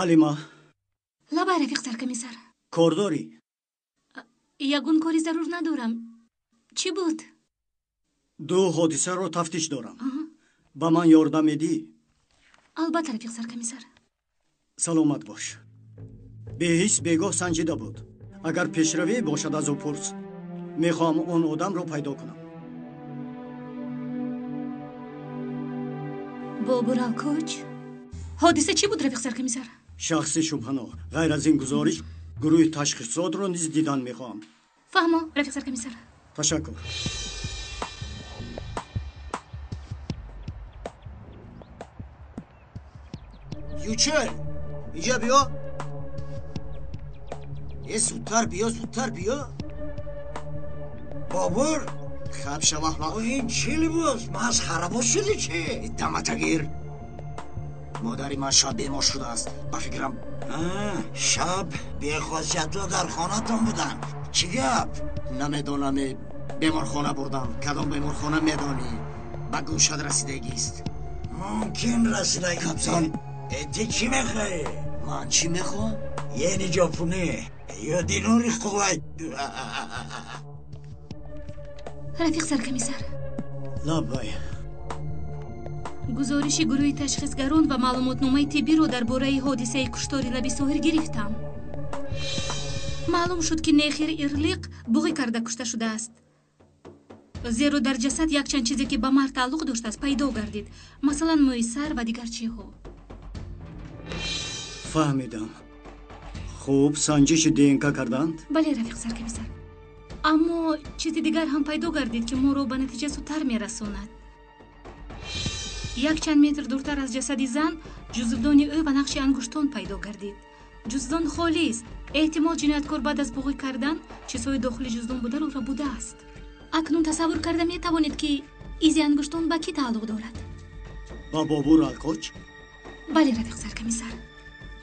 Ҳалима. Лабай, рафиқ саркомиссар. Кор дорӣ? Ягон кори зарур надорам. Чӣ буд? Ду ҳодисаро тафтиш дорам. Ба ман ёрдам медиҳӣ? Албатта, рафиқ саркомиссар. Саломат бош. Беҳис бегоҳ санҷида буд. Агар пешравӣ бошад аз ӯ пурс. Мехоҳам он одамро пайдо кунам. Бобур Алкоч? Ҳодиса чӣ буд, рафиқ саркомиссар? Шахси шубҳанок. Ғайр аз ин гузориш, гурӯҳи ташхисотро низ дидан мехоҳам. Фаҳмо, рафиқ саркомиссар. Ташаккур. Ючел, инҷа биё. Е, зудтар биё, зудтар биё. Бобур? Хаб шава. Ин чӣ либос? Масхарабоз шудӣ чӣ? Даматагир. Модари ман шаб бемор шудааст. Ба фикрам шаб бехосиятҳо дар хонатон буданд. Чӣ гап? Намедонам, беморхона бурдам. Кадом беморхона медонӣ? Ба гӯшат расидагист. Мумкин расидагӣ. Кабзан. Ти чӣ мехоҳӣ? Ман чӣ мехоҳам? Ени ҷопунӣ ё динори Кувайт. Рафиқ саркомиссар. Лаббай. Гузориши гурӯҳи ташхисгарон ва маълумотномаи тиббиро дар бораи ҳодисаи куштори лаби соҳир гирифтам. Маълум шуд, ки Нехир Ирлиқ буғӣ карда кушта шудааст. Зеро дар ҷасад якчанд чизе, ки ба мард тааллуқ доштааст, пайдо гардид. Масалан, мӯи сар ва дигар чиҳо. Фаҳмидам. Хуб, санҷиши ДНК карданд? Бале, рафиқ саркомиссар. Аммо чизи дигар ҳам пайдо гардид, ки моро ба натиҷа зудтар мерасонад. Якчанд метр дуртар аз ҷасади зан ҷузвдони ӯ ва нақши ангуштон пайдо гардид. Ҷуздон холист. Эҳтимол ҷинояткор баъд аз буғӣ кардан чизҳои дохили ҷуздон бударо рабудааст. Акнун тасаввур карда метавонед, ки изи ангуштон ба кӣ тааллуқ дорад? Ба Бобур Алкоч? Бале, рафиқ саркомиссар.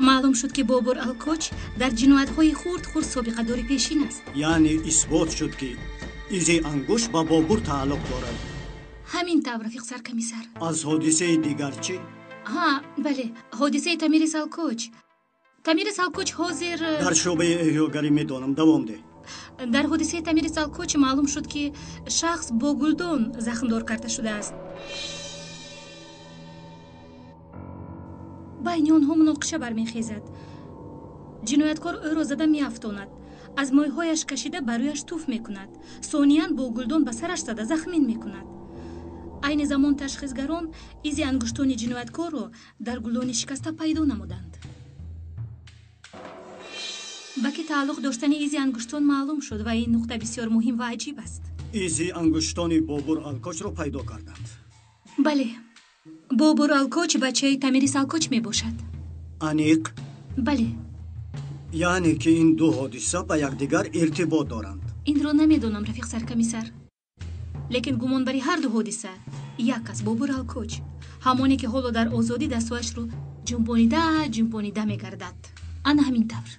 Маълум шуд, ки Бобур Алкоч дар ҷиноятҳои хурд-хурд собиқадори пешин аст. Яъне исбот шуд, ки изи ангушт ба Бобур тааллуқ дорад. Ҳамин тавр, рафиқ саркомиссар. Аз ҳодисаи дигар чӣ? Ҳа, бале, ҳодисаи Тамирис Алкоч. Тамирис Алкоч ҳозир дар шӯъбаи эҳёгарӣ медонам. Давом деҳ. Дар ҳодисаи Тамирис Алкоч маълум шуд, ки шахс бо гулдон захмдор карда шудааст. Байни онҳо муноқиша бармехезад. Ҷинояткор ӯро зада меафтонад, аз мӯйҳояш кашида ба рӯяш туф мекунад, сониян бо гулдон ба сараш зада захмин мекунад. Айни замон ташхисгарон изи ангуштони ҷинояткорро дар гулдони шикаста пайдо намуданд. Ба ки тааллуқ доштани изи ангуштон маълум шуд ва ин нуқта бисёр муҳим ва аҷиб аст. Изи ангуштони Бобур Алкочро пайдо карданд. Бале, Бобур Алкоч бачаи Тамирис Алкоч мебошад. Аниқ? Бале. Яъне ки ин ду ҳодиса ба якдигар иртибот доранд. Инро намедонам, рафиқ саркомиссар, лекин гумонбари ҳар ду ҳодиса як аст: Бобур Алкоч, ҳамоне ки ҳоло дар озодӣ дастҳояшро ҷунбонида ҷунбонида мегардад. Ана ҳамин тавр.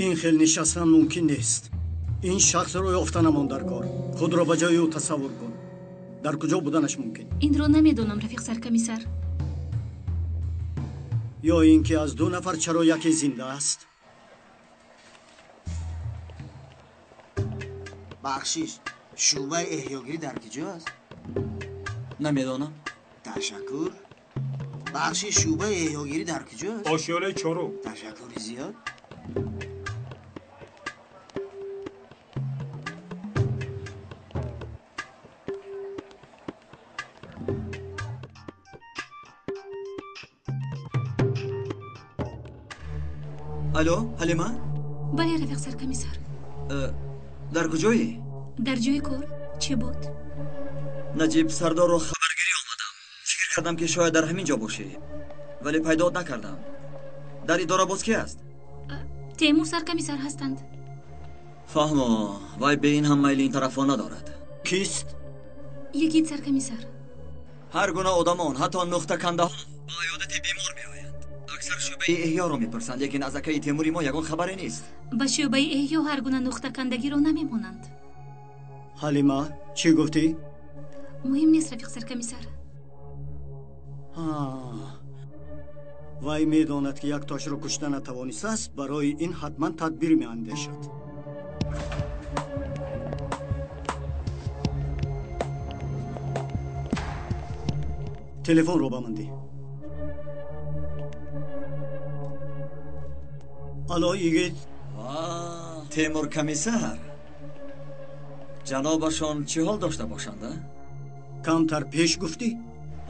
Ин хел нишастан мумкин нест. Ин шахсро ёфта намон дар кор. Худро ба ҷои ӯ тасаввур кун. Дар куҷо буданаш мумкин? Инро намедонам, рафиқ саркомиссар. Ё ин ки аз ду нафар чаро яке зинда аст? Бахшиш, шӯъбаи эҳёгирӣ дар куҷо аст? Намедонам. Ташаккур. Бахшиш, шӯъбаи эҳёгирӣ дар куҷо аст? Ошёнаи чорум. Ташаккури зиёд. Алло, Ҳалима? Бале, рафиқ саркомиссар. Дар куҷоӣ? Дар ҷои кор. Чӣ буд? Наҷиб сардорро хабаргирӣ омадам. Фикр кардам, ки шояд дар ҳамин ҷо бошӣ, вале пайдоат накардам. Дар идора боз ки аст? Темур саркомиссар ҳастанд. Фаҳмо, вай бе ин ҳам майли ин тарафҳо надорад. Кист? Йигит саркомиссар. Ҳар гуна одамон, ҳатто нуқтакандаҳо ба аёдати бемор меоянд. Аксар шӯъбаи эҳёро мепурсанд, лекин аз акаи Темури мо ягон хабаре нест. Ба шӯъбаи эҳё ҳар гуна нуқтакандагиро намемонанд. Ҳалима, чӣ гуфтӣ? Муҳим нест, рафиқ саркомиссар. Вай медонад, ки як тошро кушта натавонистааст, барои ин ҳатман тадбир меандешад. Телефонро ба ман диҳ. Алло, йигит. Темур комиссар, ҷанобашон чӣ ҳол дошта бошанд? Камтар пеш гуфтӣ?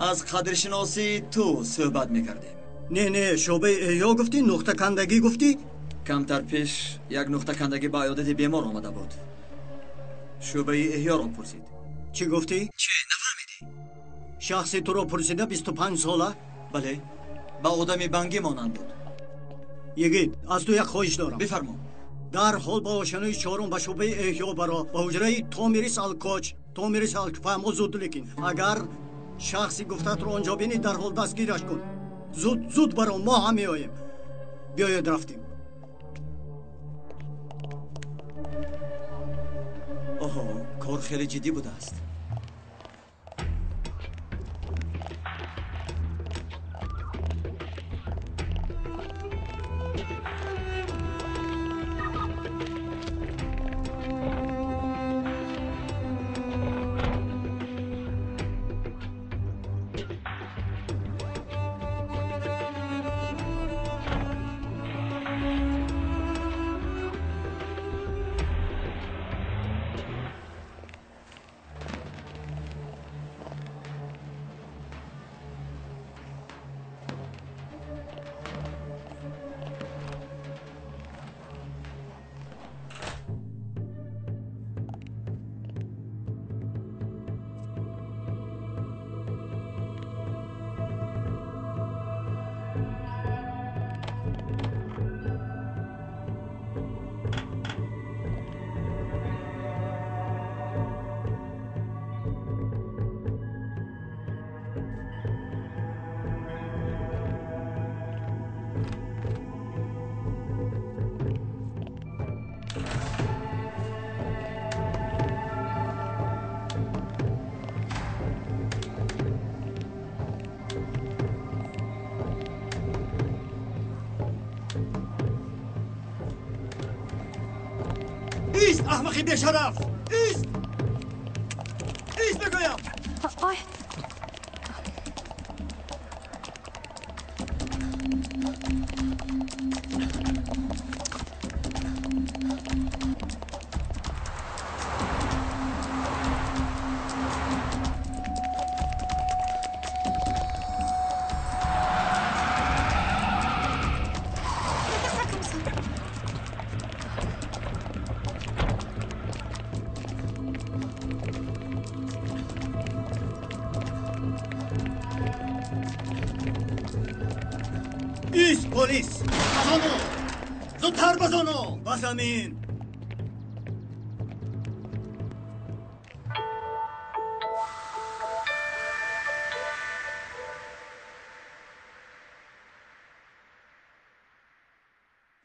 Аз қадршиносии ту суҳбат мекардем. Не, не, шӯъбаи эҳё гуфтӣ, нуқтакандагӣ гуфтӣ? Камтар пеш як нуқтакандагӣ ба аёдати бемор омада буд. Шӯъбаи эҳёро пурсид. Чӣ гуфтӣ? Чӣ, нафаҳмидӣ? Шахси туро пурсида 25 сола? Бале, ба одами бангӣ монанд буд. Йигит, аз ту як хоҳиш дорам. Бифармо. Дарҳол ба ошёнаи чорум ба шӯъбаи эҳё баро, ба ҳуҷраи Томирис Алкоч. Томирис Алкоч, фаҳмо, зуд, лекин агар шахси гуфтаатро он ҷо бинӣ, дарҳол дастгираш кун. Зуд, зуд баро, мо ҳам меоем. Биёед, рафтем. Оҳо, кор хеле ҷиддӣ будааст. Аҳмақи бешараф! Ист! Ист мегӯям! Ой! Ист, полис! Базону! Зудтар базону! Ба замин!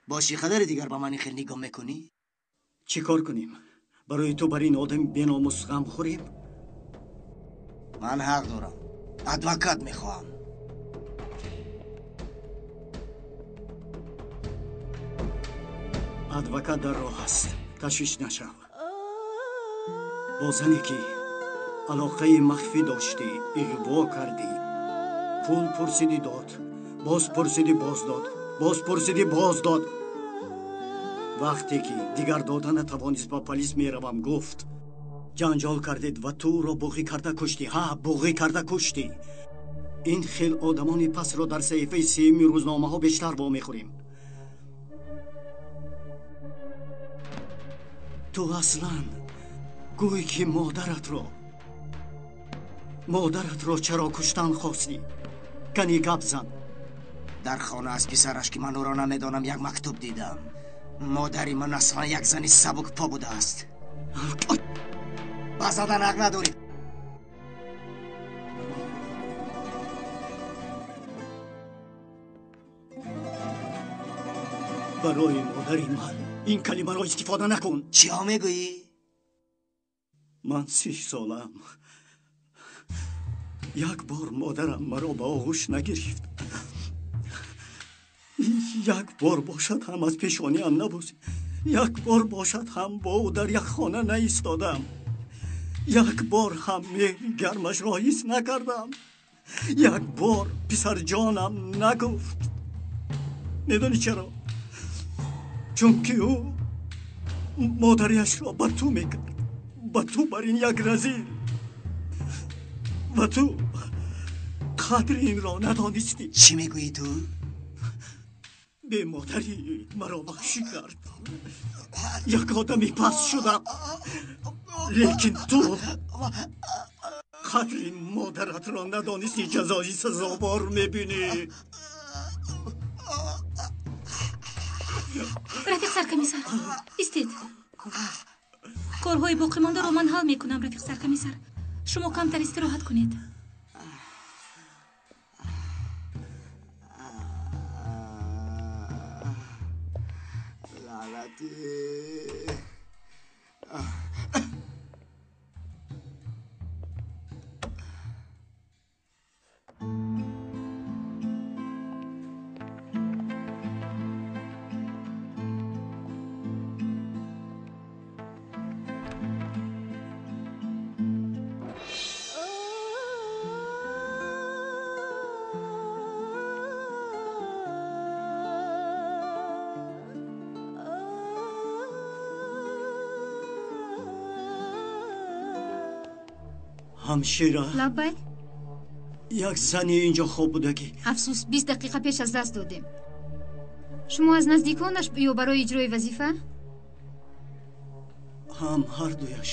Бо чӣ қадари дигар ба ман ин хел нигоҳ мекунӣ? Чӣ кор кунем? Барои ту бар ин одами беномус ғам хӯрем? Ман ҳақ дорам. Адвокат мехоҳам. Адвокат дар роҳ аст. Ташвиш нашав. Бо зане ки алоқаи махфӣ доштӣ, иғво кардӣ, пул пурсидӣ дод, боз пурсидӣ боз дод, боз пурсидӣ боз дод. Вақте ки дигар дода натавонист, ба полис меравам гуфт. Ҷанҷол кардед ва ту ӯро буғӣ карда куштӣ. Ҳа, буғӣ карда куштӣ. Ин хел одамони пасро дар саҳифаи сеюми рӯзномаҳо бештар вомехӯрем. Ту аслан гӯй ки модаратро чаро куштан хостӣ? Кани гап зан. Дар хона аз писараш, ки ман ӯро намедонам, як мактуб дидам. Модари ман аслан як зани сабукпо будааст. Ба задан ҳақ надорӣ. Барои модари ман ин калимаро истифода накун. Чиҳо мегӯӣ? Ман 30 солаам. Як бор модарам маро ба оғӯш нагирифт. Як бор бошад ҳам аз пешониам набусид. Як бор бошад ҳам бо ӯ дар як хона наистодам. Як бор ҳам меҳри гармашро ҳис накардам. Як бор писарҷонам нагуфт. Медонӣ чаро? Чунки ӯ модариашро ба ту мекард. Ба ту бар ин як разил. Ва ту қадри инро надонистӣ. Чӣ мегӯӣ ту? Бемодарӣ маро ваҳшӣ кард. Як одами пас шудам. Лекин ту қадри модаратро надонистӣ, ҷазои сазовор мебинӣ. Рафиқ саркомиссар, истед. Корҳои боқимондаро ман ҳал мекунам, рафиқ саркомиссар. Шумо камтар истироҳат кунед. Лаънатӣ. Ҳамшира. Лаббай. Як зани инҷо хоб будагӣ. Афсӯс, 20 дақиқа пеш аз даст додем. Шумо аз наздиконаш ё барои иҷрои вазифа? Ҳам ҳардуяш,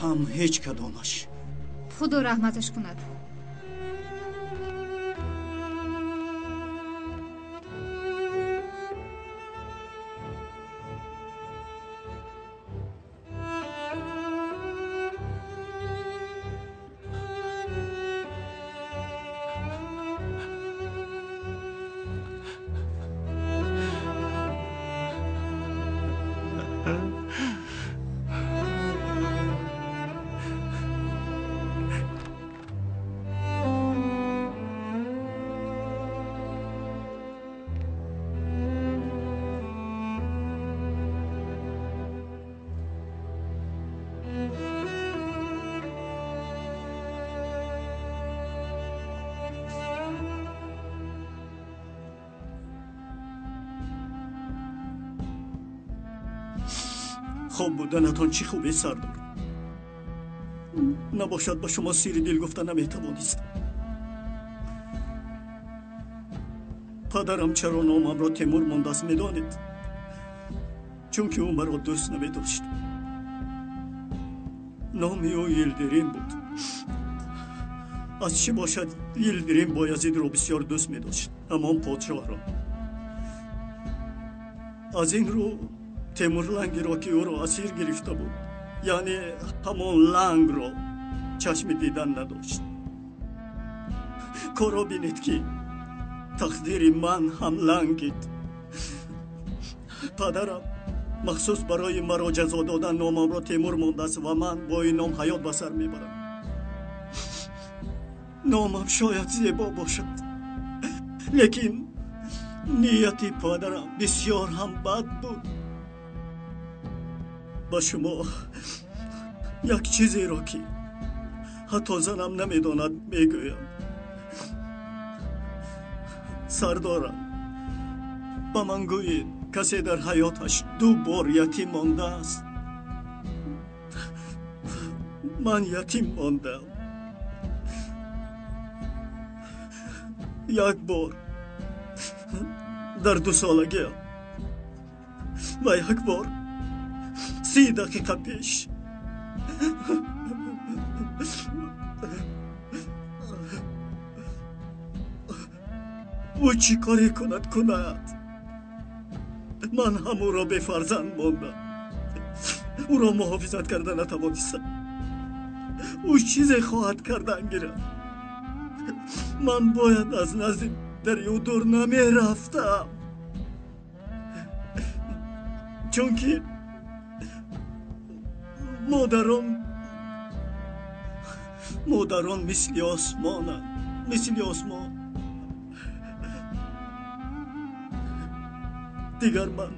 ҳам ҳеҷ кадомаш. Худо раҳматаш кунад. Хоб буданатон чӣ хубе, сардор. Набошад ба шумо сири дил гуфта наметавонистам. Падарам чаро номамро Темур мондааст, медонед? Чунки ӯ маро дӯст намедошт. Номи ӯ Йилдирим буд. Аз чӣ бошад, Йилдирим Боязидро бисёр дӯст медошт, ҳамон подшоҳро. Аз ин рӯ Темурлангиро, ки ӯро асир гирифта буд, яъне ҳамон лангро чашми дидан надошт. Корро бинед, ки тақдири ман ҳам лангид. Падарам махсус барои маро ҷазо додан номамро Темур мондааст ва ман бо ин ном ҳаёт ба сар мебарам. Номам шояд зебо бошад, лекин нияти падарам бисёр ҳам бад буд. Ба шумо як чизеро, ки ҳатто занам намедонад, мегӯям. Сардорам, ба ман гӯед, касе дар ҳаёташ ду бор ятим мондааст? Ман ятим мондам. Як бор дар дусолагиам ва як бор 30 дақиқа пеш. Ӯ чӣ коре кунад, кунад. Ман ҳам ӯро бефарзанд мондам. Ӯро муҳофизат карда натавонистам. Ӯ чизе хоҳад кардан гирад. Ман бояд аз назди дари ӯ дур намерафтам, чунки модарон мисли осмонанд, мисли осмон. Дигар ман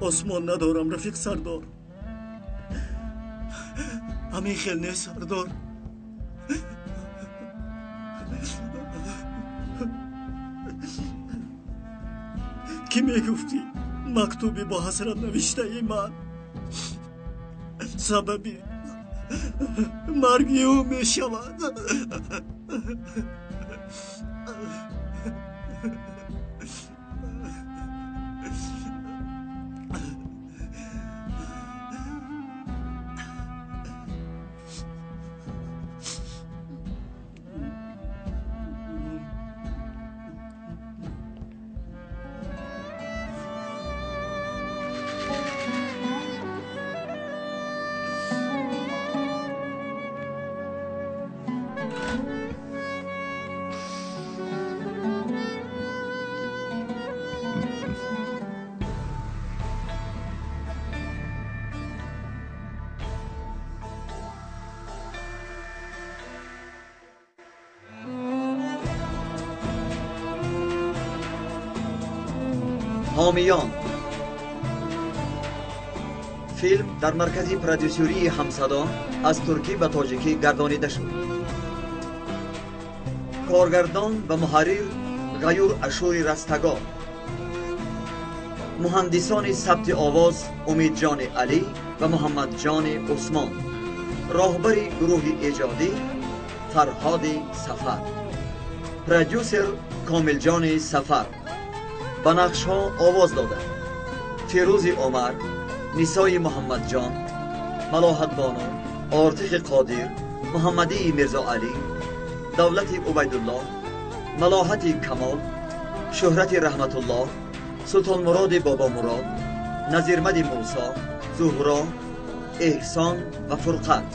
осмон надорам, рафиқ сардор. Ҳамин хел не, сардор? Кӣ мегуфтӣ мактуби бо ҳасрат навиштаи ман сабаби марги ӯ мешавад? ҳомиён. Филм дар маркази продюсерии Ҳамсадо аз туркӣ ба тоҷикӣ гардонида шуд. Коргардон ва муҳаррир Ғаюр Ашури Растагор. Муҳандисони сабти овоз Умидҷони Алӣ ва Муҳаммадҷони Усмон. Роҳбари гурӯҳи эҷодӣ Фарҳоди Сафар. Продюсер Комилҷони Сафар. Ба нақшҳо овоз доданд Фирӯзи Умар, Нисои Муҳаммадҷон, Малоҳатбону, Ортихи Қодир, Муҳаммадии Мирзоалӣ, Давлати Убайдуллоҳ, Малоҳати Камол, Шӯҳрати Раҳматуллоҳ, Султонмуроди Бобомурод, Назирмади Мусо, Зуҳро, Эҳсон ва Фурқат.